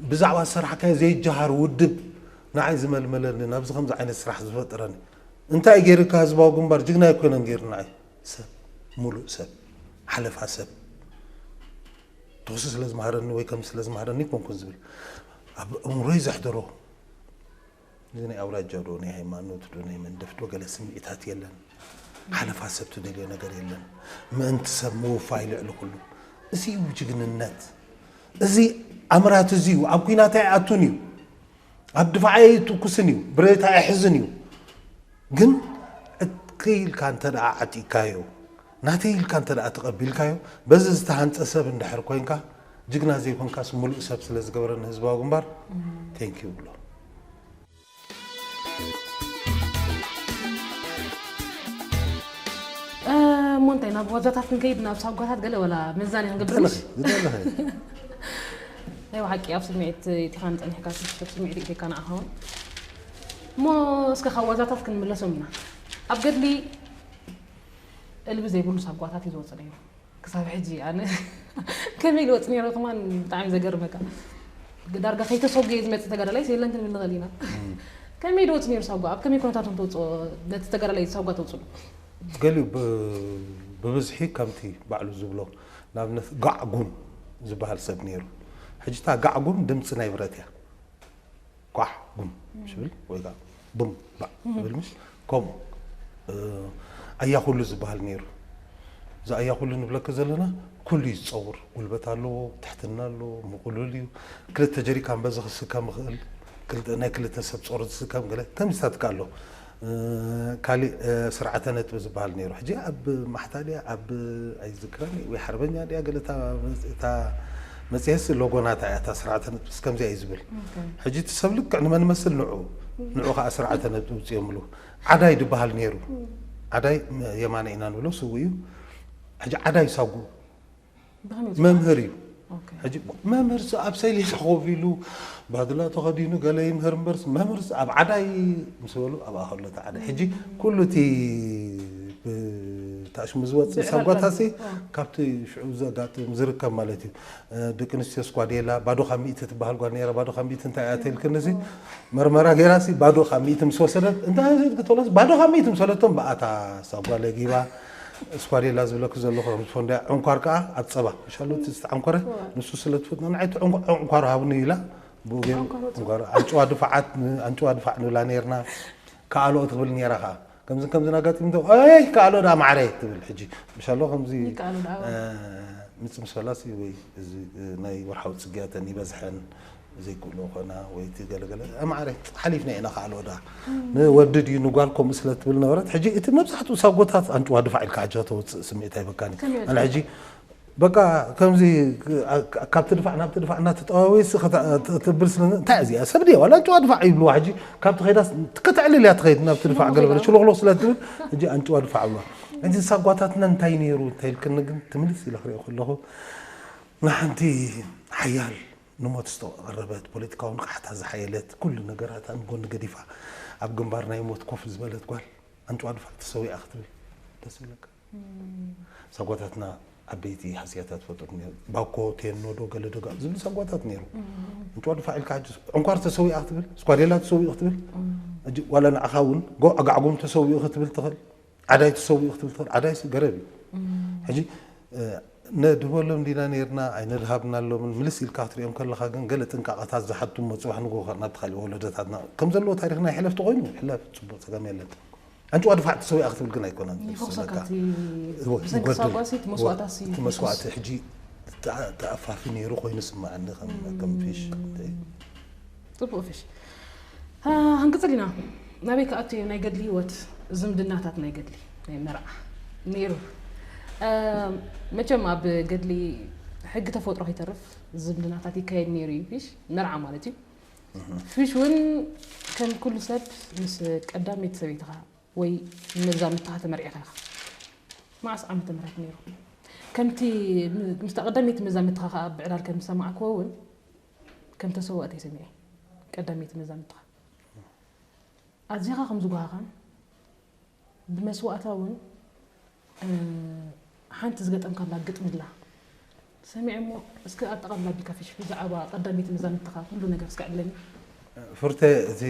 ብዛዕባ ዝሰራሕካዮ ዘይጀሃር ውድብ ንዓይ ዝመልመለኒ ናብዚ ከምዚ ዓይነት ስራሕ ዝፈጥረኒ እንታይ ገይርካ ህዝባዊ ግንባር ጅግና ኣይኮነን ገይሩ ንዓይ ሰብ ሙሉእ ሰብ ሓለፋ ሰብ ተክሲ ስለ ዝመሃረኒ ወይ ከም ስለ ዝመሃረኒ ኮንኩን ዝብል ኣብ እምሮይ ዘሕደሮ እዚ ናይ ኣውራጃ ዶ ናይ ሃይማኖት ዶ ናይ መንደፍ ዶ ገለ ስምዒታት የለን ሓለፋ ሰብ ትደልዮ ነገር የለን ምእንቲ ሰብ ምውፋይ ልዕሊ ኩሉ እዚ እዩ ጅግንነት እዚ ኣምራት እዚ እዩ ኣብ ኩናት ኣይኣቱን እዩ ኣብ ድፋዕ ኣይትኩስን እዩ ብሬት ኣይሕዝን እዩ ግን እትክይ ኢልካ እንተ ደኣ ዓጢካዮ ናተይ ኢልካ እንተ ደኣ ተቐቢልካዮ በዚ ዝተሃንፀ ሰብ እንድሕር ኮንካ ጅግና ዘይኮንካስ ሙሉእ ሰብ ስለ ዝገበረኒ ህዝባዊ ግንባር ቴንኪዩ ብሎ እሞ እንታይ ናብ ዋዛታት ክንከይድ ናብ ሳጓታት ገለ ወላ መዛኒ ክንገብር ምሽ ናይ ብሓቂ ኣብ ስምዒት ኢቲኻን ጸኒሕካ ስብ ስምዒት ኢቲካ ንኣኸውን እሞ እስከ ካብ ዋዛታት ክንምለሶም ኢና ኣብ ገድሊ እልቢ ዘይብሉ ሳጓታት እዩ ዝወፅእ ነይሩ ክሳብ ሕጂ ኣነ ከመይ ዝወፅ ነይሩ ከማን ብጣዕሚ ዘገርመካ ዳርጋ ከይተሰጉየ ዝመፅእ ተጋዳላይ የለን ክንብል ንኽእል ኢና ከመይ ዝወፅ ነይሩ ሳጓ ኣብ ከመይ ኩነታት ተውፅኦ ነቲ ተጋዳላይ ሳጓ ተውፅሉ ገሊኡ ብብዝሒ ከምቲ ባዕሉ ዝብሎ ንኣብነት ጋዕ ጉም ዝበሃል ሰብ ነይሩ ሕጂ እታ ጋዕ ጉም ድምፂ ናይ ብረት እያ ጓሕ ጉም ሽብል ወይ ከዓ ቡም ባዕ ዝብል ምሽ ከምኡ ኣያ ኩሉ ዝበሃል ነይሩ እዚ ኣያ ኩሉ ንብለካ ዘለና ኩሉ እዩ ዝፀውር ጉልበት ኣለዎ ትሕትና ኣለዎ ምቁሉል እዩ ክልተ ጀሪካን በዚ ክስከም ይኽእል ናይ ክልተ ሰብ ፆር ዝስከም ገለ ከምዚታት ኣሎ ካሊእ ስርዓተ ነጥቢ ዝበሃል ነይሩ ሕጂ ኣብ ማሕታ ድያ ኣብ ኣይዝክረን ወይ ሓርበኛ ድያ ገለ እታ መፅሄስ ሎጎናታ እያ እታ ስርዓተ ነጥቢ ከምዚኣ እዩ ዝብል ሕጂ እቲ ሰብ ልክዕ ንመን መስል ንዑ ንዑ ከዓ ስርዓተ ነጥቢ ውፅዮምሉ ዓዳይ ድበሃል ነይሩ ዓዳይ የማነ ኢና ንብሎ ስው እዩ ሕጂ ዓዳይ ሳጉ መምህር እዩ ሕጂ መምህር ኣብ ሰሌዳ ኮፍ ኢሉ ባድላ ተኸዲኑ ገለ ይምህር እምበር መምህር ኣብ ዓዳይ ምስ በሉ ኣብኣ ከሎ እቲ ዓዳይ ሕጂ ኩሉ እቲ ብታሽሙ ዝወፅእ ሳጓታሲ ካብቲ ሽዑ ዘጋጥም ዝርከብ ማለት እዩ ደቂ ኣንስትዮ ስኳዴላ ባዶ ካብ ሚእቲ ትበሃል ጓል ነይራ ባዶ ካብ ሚእቲ እንታይ እያ ተልክን እዚ መርመራ ገይራሲ ባዶ ካብ ሚእቲ ምስ ወሰደት እንታይ ክትብሎ ባዶ ካብ ሚእቲ ምስ ወሰደቶም ብኣታ ሳጓ ለጊባ ስኳዴላ ዝብለኩ ዘለኹ ፎንዳ ዕንኳር ከዓ ኣብ ፀባ ሻሎት ዝተዓንኮረ ንሱ ስለ ትፈትኖ ንዓይ ዕንኳር ሃብኒ ኢላ ብኡ ገይሩ ዕንኳር ኣንጭዋ ድፋዓት ኣንጭዋ ድፋዕ ንብላ ነርና ከኣልኦ ትብል ነራ ከዓ ከምዚ ከምዚ ኣጋጢሙ ይ ከኣሎ ዳ ማዕረ ትብል ሕጂ ምሻሎ ከምዚ ምፅ ምስ በላሲ ወይ እዚ ናይ ወርሓዊ ፅግያተን ይበዝሐን ዘይክእሎ ኮና ወይ እቲ ገለገለ ማዕረ ሓሊፍና ኢና ከዓ ኣልወዳ ንወዲ ድዩ ንጓል ከምኡ ስለ ትብል ነበረት። ሕጂ እቲ መብዛሕትኡ ሳጎታት ኣንጭዋ ድፋዕ ኢልካ ሕጂ ከተውፅእ ስምዒት ኣይበካን እዩ። ኣነ ሕጂ በቃ ከምዚ ካብ ትድፋዕ ናብ ትድፋዕ እናተጠዋወይስ ተብል ስለ እንታይ እዚኣ ሰብ ድያ ዋላ ኣንጭዋ ድፋዕ ይብልዋ። ሕጂ ካብቲ ከይዳ ከተዕልል እያ ትኸይድ ናብ ትድፋዕ ገለበለ ሽሎክሎ ስለ ትብል ሕጂ ኣንጭዋ ድፋዕ ብልዋ። ሕጂ ሳጓታትና እንታይ ነይሩ እንታይ ኢልክኒ ግን ትምልስ ኢለ ክሪኦ ከለኹ ንሓንቲ ሓያል ንሞት ዝተቐረበት ፖለቲካዊ ንቕሓታ ዝሓየለት ኩሉ ነገራታ ንጎኒ ገዲፋ ኣብ ግንባር ናይ ሞት ኮፍ ዝበለት ጓል ኣንጭዋ ድፋዕ ተሰዊኣ ክትብል ደስ ይብለካ። ሳጓታትና ዓበይቲ ሃስያታት ፈጠሩ ነይሩ። ባኮ ቴኖ ዶ ገለ ዶ ዝብሉ ሳጓታት ነይሩ። ኣንጭዋ ድፋዕ ኢልካ ሕጂ ዕንኳር ተሰዊኣ ክትብል ስኳዴላ ተሰዊኡ ክትብል ዋላ ንዓኻ እውን ኣጋዕጉም ተሰዊኡ ክትብል ትኽእል። ዓዳይ ትሰውኡ ክትብል ትኽእል። ዓዳይስ ገረብ እዩ። ሕጂ ነድህበሎም ዲና ነርና ኣይነድሃብናሎምን ምልስ ኢልካ ክትሪኦም ከለኻ ግን ገለ ጥንቃቐታት ዝሓቱ እሞ ፅባሕ ንጎ ናብቲ ካሊእ ወለዶታትና ከም ዘለዎ ታሪኽና ይሕለፍ ተኾይኑ ይሕለፍ ፅቡቕ ፀገም የለን። ኣንጭዋ ድፋዕ ትሰዊኣ ክትብል ግን ኣይኮነን። እቲ መስዋእቲ ሕጂ ተኣፋፊ ነይሩ ኮይኑ ስምዓኒ ከም ፊሽ ፅቡቅ ፊሽ። ክንቅፅል ኢና። ናበይ ክኣቱ እዩ ናይ ገድሊ ህይወት ዝምድናታት ናይ ገድሊ ናይ መርዓ ነይሩ። መቸም ኣብ ገድሊ ሕጊ ተፈጥሮ ከይተርፍ ዝምድናታት ይካየድ ነይሩ እዩ ፊሽ መርዓ ማለት እዩ። ፊሽ እውን ከም ኩሉ ሰብ ምስ ቀዳመይቲ ሰበይትኻ ወይ መዛምድትኻ ተመርዒኻ ኢኻ። መዓስ ዓመተ ምህረት ነይሩ? ከምቲ ምስታ ቀዳመይቲ መዛምድትኻ ከዓ ብዕላል ከም ዝሰማዕክዎ እውን ከም ተሰወእት እየ ሰሚዐ። ቀዳመይቲ መዛምድትኻ ኣዚኻ ከም ዝጓሃኻን ብመስዋእታ እውን ሓንቲ ዝገጠምካላ ግጥሚ ኣላ ሰሚዐ እሞ እስከ ኣጠቓልል ኣቢልካ ፊሽ ብዛዕባ ቀዳመይቲ መዛምድትኻ ኩሉ ነገር እስከ ዕለኒ። ፍርተ እቲ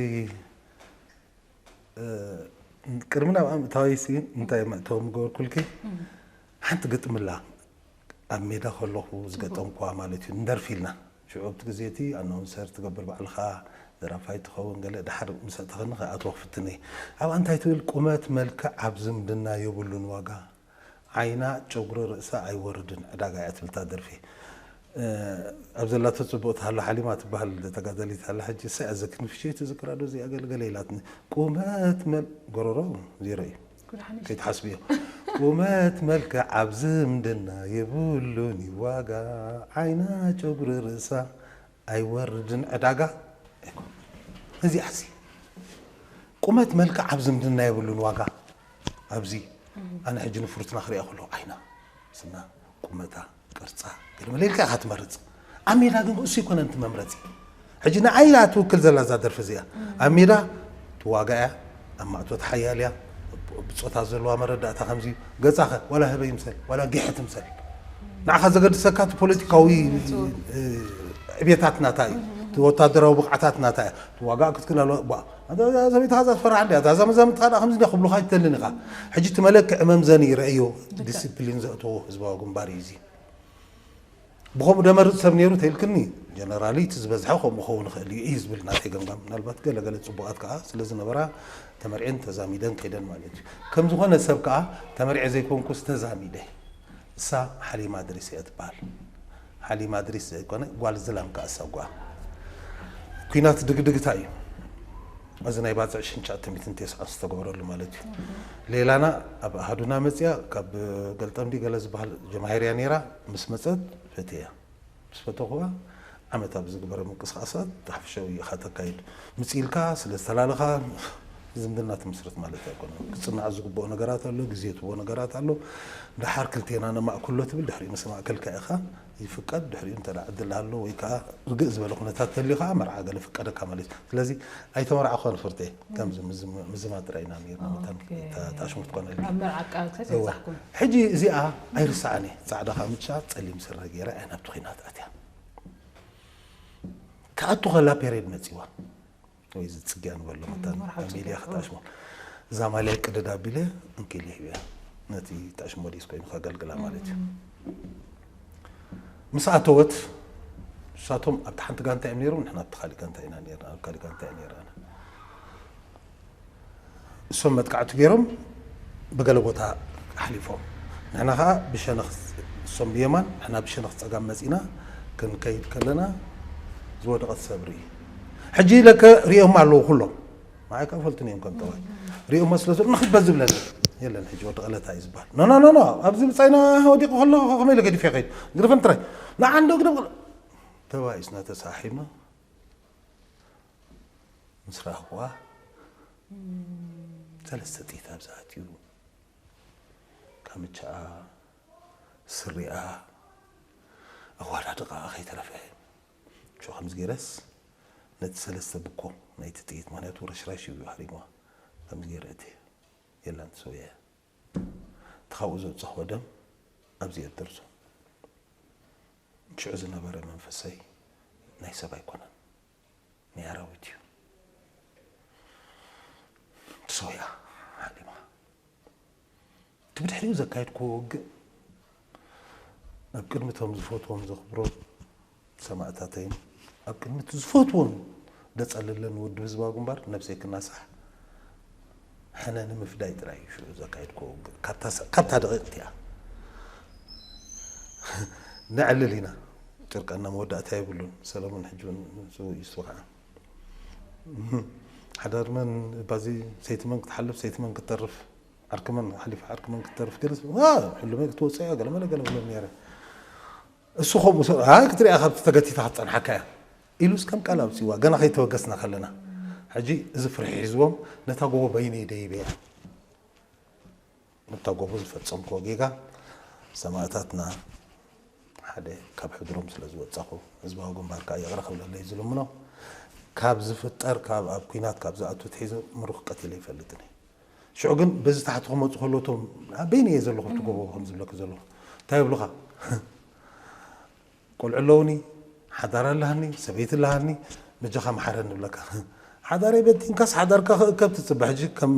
ቅድሚ ናብኣ ምእታወይሲ እንታይ መእተዊ ምገበርኩልኪ ሓንቲ ግጥሚ ኣላ ኣብ ሜዳ ከለኹ ዝገጠምኩዋ ማለት እዩ ንደርፊ ኢልና ሽዑ ኣብቲ ግዜ እቲ ኣናውንሰር ትገብር ባዕልኻ ደራፋይ ትኸውን ገለ ድሓር ምስ ኣእተኸኒ ክኣትዎ ክፍትን እየ ኣብኣ እንታይ ትብል ቁመት መልክዕ ኣብ ዝምድና የብሉን ዋጋ ዓይና ጨጉሪ ርእሳ ኣይወርድን ዕዳጋ እያ ትብል እታ ደርፊ ኣብ ዘላቶ ፅቡቅ ትሃሎ ሓሊማ ትበሃል ተጋዳሊት ኣላ ሕጂ እሳ እያ ዘክኒ ፍሸይ ትዝክራ ዶ እዚኣ ገለገለ ኢላትኒ ቁመት መል ጎረሮ ዜሮ እዩ ከይትሓስብዮ ቁመት መልክዕ ኣብ ዝምድና የብሉን እዩ ዋጋ ዓይና ጨጉሪ ርእሳ ኣይወርድን ዕዳጋ ኣይኮን እዚኣ ሲ ቁመት መልክዕ ኣብ ዝምድና የብሉን ዋጋ ኣብዚ ኣነ ሕጂ ንፍሩትና ክሪኣ ከለኹ ዓይና ስና ቁመታ ቅርፃ ገለ መለ ኢልካ ኢኻ ትመርፅ ኣብ ሜዳ ግን እሱ ይኮነን እቲ መምረፂ ሕጂ ንዓይ እያ ትውክል ዘላ እዛ ደርፊ እዚኣ ኣብ ሜዳ ትዋጋ እያ ኣብ ማእቶት ሓያል እያ ብፆታ ዘለዋ መረዳእታ ከምዚ ገፃኸ ዋላ ህበይ ምሰል ዋላ ጊሐ ትምሰል ንዓኻ ዘገድሰካ እቲ ፖለቲካዊ ዕቤታት ናታ እዩ እቲ ወታደራዊ ብቕዓታት ናታ እያ ትዋጋእ ክትክእል ኣለዋ እዛ ሰበይትኻ እዛ ትፈርሓ እንድያ እዛ መዛምትኻ ደኣ ከምዚ እንድያ ክብሉኻ ኣይትደልን ኢኻ ሕጂ እቲ መለክዒ መምዘኒ ረእዮ ዲስፕሊን ዘእተዎ ህዝባዊ ግንባር እዩ እዚ ብኸምኡ ደመርፅ ሰብ ነይሩ ተይልክኒ ጀነራሊ እቲ ዝበዝሐ ከምኡ ኸውን ይኽእል እዩ እዩ ዝብል ናተይ ገምጋም ምናልባት ገለገለ ፅቡቓት ከዓ ስለዝነበራ ተመርዕን ተዛሚደን ከይደን ማለት እዩ ከም ዝኾነ ሰብ ከዓ ተመርዐ ዘይኮንኩስ ተዛሚደ እሳ ሓሊማ ድሪስ እያ ትበሃል ሓሊማ ድሪስ ዘይኮነ ጓል ዝላም ከዓ እሳ ጓ ኩናት ድግድግታ እዩ እዚ ናይ ባፅዕ ሽንቻ ትሚትን ቴስዓ ዝተገበረሉ ማለት እዩ ሌላና ኣብ ኣሃዱና መፅያ ካብ ገልጠምዲ ገለ ዝበሃል ጀማሂር እያ ነይራ ምስ መፀት ፈትያ ምስ ፈተኹዋ ዓመት ኣብ ዝግበረ ምንቅስቃሳት ሓፈሻዊ ኢኻ ተካይድ ምፅእ ኢልካ ስለ ዝተላለኻ ዝምድና ትምስርት ማለት ኣይኮነ ክፅናዕ ዝግብኦ ነገራት ኣሎ ግዜ ትቦ ነገራት ኣሎ ደሓር ክልቴና ነማእክሎ ትብል ድሕሪኡ ምስ ማእከልካ ኢኻ ይፍቀድ ድሕሪኡ እንተ ዕድል ኣሎ ወይ ከዓ ርግእ ዝበለ ኩነታት ተልዩ ከዓ መርዓ ገለ ፍቀደካ ማለት እዩ ስለዚ ኣይተመርዓኾን ፍርቴ ከምዚ ምዝማ ጥራይ ኢና ነርና መታን ተኣሽሙት ኮነ ሕጂ እዚኣ ኣይርሳዕን እየ ፃዕዳ ካምቻ ፀሊም ስረ ገይራ እያ ናብቲ ኩናት ኣትያ ክኣቱ ከላ ፔሬድ መፂዋ ወይ ዝፅግያ ንበሎ መታን ሚድያ ክተኣሽሞ እዛ ማልያ ቅደድ ኣቢለ እንኪል ይህብያ ነቲ ተኣሽሞ ዲስ ኮይኑ ከገልግላ ማለት እዩ ምስ ኣተወት ንሳቶም ኣብቲ ሓንቲ ጋንታ እዮም ነይሮም ንሕና ኣብቲ ካሊእ ጋንታ ኢና ነርና ኣብ ካሊእ ጋንታ እየ ነይረ ኣነ እሶም መጥቃዕቲ ገይሮም ብገለ ቦታ ኣሕሊፎም ንሕና ከዓ ብሸነኽ እሶም ብየማን ንሕና ብሸነኽ ፀጋም መፂና ክንከይድ ከለና ዝወደቐት ሰብ ርኢ። ሕጂ ኢለከ ሪኦም ኣለዉ ኩሎም። ንዓይ ከኣ ፈልጡኒ እዮም ከም ጠባይ። ሪኦሞ ስለ ዘሎ ንኽበ ዝብለኒ የለን። ሕጂ ወዲ ቀለታ እዩ ዝበሃል። ኖ፣ ኖ፣ ኖ፣ ኖ፣ ኣብዚ ብጻይና ወዲቑ ከሎ ከመይ ኢለ ገዲፈ ይኸይድ? ግርፍን ጥራይ። ንዓ እንዶ ግደፍ። ተባኢስና ተሳሒብና። ምስ ረኣኽዋ ሰለስተ ጥይት ኣብዚ ኣትዩ። ካምቻኣ፣ ስሪኣ፣ ኣወዳድቓኣ ከይተረፈ። ሽዑ ከምዚ ገይረስ ነቲ ሰለስተ ብኮ ናይቲ ጥይት፣ ምኽንያቱ ረሽራሽ እዩ ሃሪምዋ። ከምዚ ገይረ እቲ የላን ተሰዊኣ። እቲ ካብኡ ዘውፀኽዎ ደም ኣብዚ እየ ደርሶ። ሽዑ ዝነበረ መንፈሰይ ናይ ሰብ ኣይኮነን፣ ናይ ኣራዊት እዩ። ተሰዊኣ ሓሊማ። እቲ ብድሕሪኡ ዘካየድክዎ ውግእ ኣብ ቅድሚ እቶም ዝፈትዎም ዘኽብሮም ሰማእታተይን ኣብ ቅድሚ እቲ ዝፈትዎን ደጸልለን ውድብ ህዝባዊ ግንባር ነብሰይ ክናሳሕ ሕነ ንምፍዳይ ጥራይ እዩ ሽዑ ዘካየድክዎ ውግእ። ካብታ ሰ-፣ ካብታ ደቂቕ እቲኣ ነዕልል ኢና። ጭርቀና መወዳእታ የብሉን። ሰለሙን ሕጂ እውን ንሱ ይስቱ ከዓ። ሓዳር መን ባዚ ሰይቲ መን ክትሓልፍ ሰይቲ መን ክትተርፍ ዓርኪ መን ሓሊፋ ዓርኪ መን ክትተርፍ ገለ ሰብ፣ "ዋ፣ ሕሉመይ ክትወፅእ እያ" ገለ መለ ገለ ብሎም ነይረ። እሱ ከምኡ ሰብ፣ "ኣይ ክትሪኣ ካብቲ ተገቲታ ክትፀንሓካ እያ" ኢሉስ ከም ቃል ኣውፂዋ። ገና ከይተበገስና ከለና። ሕጂ እዚ ፍርሒ ሒዝዎም ነታ ጎቦ በይነይ ደይበያ። ነታ ጎቦ ዝፈፀምክዎ ጌጋ ሰማእታትና ሓደ ካብ ሕድሮም ስለ ዝወፃኹ፣ ህዝባዊ ግንባር ከዓ ይቕረ ክብለለይ ዝልምኖ፣ ካብ ዝፍጠር፣ ካብ ኣብ ኲናት ካብ ዝኣቱ ትሒዘ ምሩኽ ቀቲለ ይፈልጥን እየ። ሽዑ ግን በዚ ታሕቲ ክመፁ ከሎ እቶም ኣበይን እየ ዘለኹ ኣብቲ ጎቦ ከም ዝብለኪ ዘለኹ እንታይ ይብሉኻ? ቆልዑ ኣለውኒ፣ ሓዳር ኣለሃኒ፣ ሰበይቲ ኣለሃኒ፣ በጃኻ መሓረኒ ንብለካ። ሓዳረይ በቲንካስ ሓዳርካ ክእከብ ትፅበ። ሕጂ ከም፣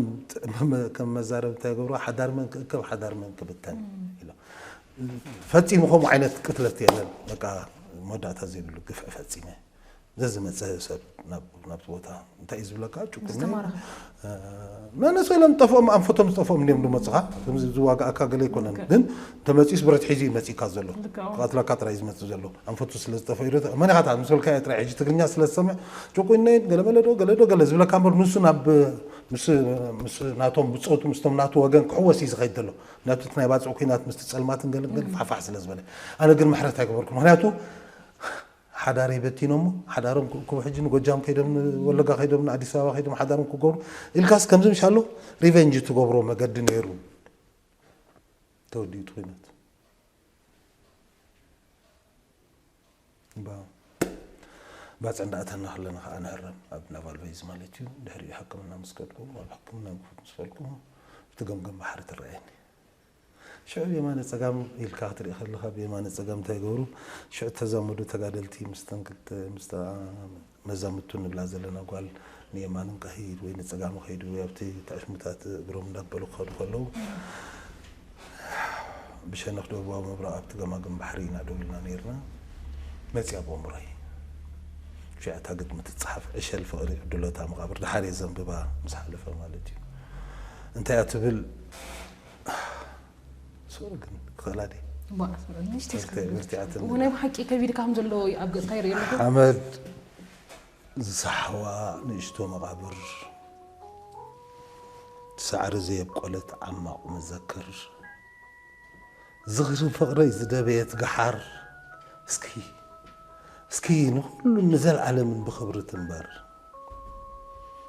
ከም መዛረቢ እንታይ ይገብሩ? ሓዳር መን ክእከብ፣ ሓዳር መን ክብተን ኢሎም። ፈጺሙ ከምኡ ዓይነት ቅትለት የለን። በቃ መወዳእታ ዘይብሉ ግፍዒ ፈጺመ። ዘዝመፀ ሰብ ናብ፣ ናብቲ ቦታ እንታይ እዩ ዝብለካ? ጭቁኒ ዝተማረኸ። እ፣ መነሰ ኢሎም ጠፍኦም፣ ኣንፈቶም ዝጠፍኦም እንዲዮም ዝመፁኻ። ከምዚ ዝዋጋእካ ገለ ኣይኮነን። ኦኬ። ግን ተመፂኡስ ብረት ሒዙ እዩ መፂእካ ዘሎ። ልክዕ። ክቐትለካ ጥራይ እዩ ዝመፅእ ዘሎ። ኣንፈቱ ስለ ዝጠፍኦ እዩ። መን ኢኻ ትሓ-፣ ምስ በልካ እየ ጥራይ። ሕጂ ትግርኛ ስለ ዝሰምዕ፣ ጭቁነይን ገለ መለ ዶ፣ ገለ ዶ፣ ገለ ዝብለካ እምበር፣ ንሱ ናብ፣ ምስ፣ ምስ ናቶም ብፆቱ፣ ምስቶም ናቱ ወገን ክሕወስ እዩ ዝኸይድ ዘሎ። ምክንያቱ እቲ ናይ ባፅዕ ኲናት ምስቲ ፀልማትን ገለ ገለ ፋሕፋሕ ስለ ዝበለ። ኣነ ግን ምሕረት ኣይገበርኩን። ምክንያቱ ሓዳረይ በቲኖሞ፣ ሓዳሮም ክእክቡ፣ ሕጂ ንጎጃም ከይዶም፣ ንወለጋ ከይዶም፣ ንኣዲስ ኣበባ ከይዶም ሓዳሮም ክገብሩ ኢልካስ ከምዚ ምሽ ኣሎ፣ ሪቨንጅ ትገብሮ መገዲ ነይሩ። ተወዲኡ እቲ ኲናት። እምባ-፣ ባጽዕ እንዳኣተና ከለና ከኣ ንህረም፣ ኣብ ናቫል ቤዝ ማለት እዩ። ድሕሪኡ ሕክምና ምስ ከድኩ፣ ኣብ ሕክምና ምስ በልኩ፣ እቲ ገምገም ባሕሪ ትረኣየኒ። ሽዑ ብየማነ ጸጋም ኢልካ ክትርኢ ከለኻ፣ ብየማነ ጸጋም እንታይ ይገብሩ? ሽዑ ተዛመዱ ተጋደልቲ፣ ምስ ተን ክልተ፣ ምስታ መዛምድቱ ንብላ ዘለና ጓል ንየማንን ከሂድ ወይ ንጸጋም ከይዱ ወይ ኣብቲ ትዕሽሙታት እግሮም እንዳበሉ ክኸዱ ከለዉ፣ ብሸነኽ ደቡባዊ ምብራቕ ኣብቲ ገማግም ባሕሪ ኢና ደው ኢልና ነይርና። መጺኣ ቦምብራይ። ሽዑ እታ ግጥሚ ትጸሓፍ፣ ዕሸል ፍቕሪ ዕድሎታ መቓብር፣ ደሓር እየ ዘንብባ፣ ምስ ሓለፈ ማለት እዩ። እንታይ እያ ትብል? ሶሪ ግን ክኽእላ ድየ? ዋ፣ ንእሽተይ እስከ በርቲዐ፣ በርቲዐትኒ። እወ፣ ናይ ብሓቂ ከቢድካ ከም ዘሎ ኣብ ገጽካ ይርኢ ኣለኹ። ሓመድ ዝሰሓዋ ንእሽቶ መቓብር፣ ሳዕሪ ዘየብቆለት ዓማቕ መዘክር፣ ዝኽሪ ፍቕረይ ዝደበየት ገሓር፣ እስኪ፣ እስኪ ንኹሉን ንዘልዓለምን ብኽብሪ ትንበር።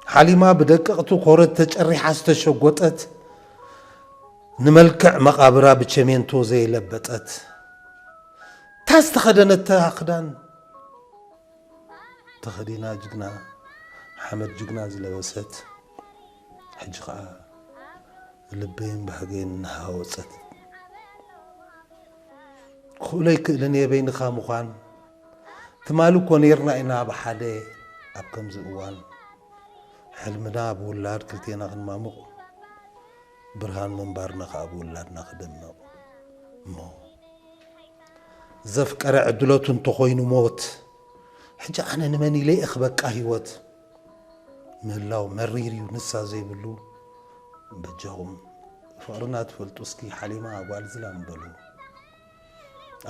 ሓሊማ ብደቀቕቲ ኮረት ተጨሪሓ ዝተሸጎጠት፣ ንመልክዕ መቓብራ ብቸሜንቶ ዘይለበጠት፣ እታ ዝተኸደነታ ክዳን ተኸዲና ጅግና፣ ሓመድ ጅግና ዝለበሰት፣ ሕጂ ኸኣ ልበይን ባህገይን እናሃወጸት፣ ክኽእሎ ኣይክእልን እየ በይንኻ ምዃን። ትማሊ እኮ ነይርና ኢና ብሓደ ኣብ ከምዚ እዋን። ሕልምና ብውላድ ክልቴና ክንማሙቕ፣ ብርሃን ምንባርና ከኣ ብውላድና ክደምቕ። እሞ ዘፍቀረ ዕድለቱ እንተኾይኑ ሞት፣ ሕጂ ኣነ ንመን ኢለ እየ ክበቃ ህይወት? ምህላው መሪር እዩ ንሳ ዘይብሉ። በጃኹም ፍቕርና ትፈልጡ እስኪ ሓሊማ ጓል ዝላም በሉ።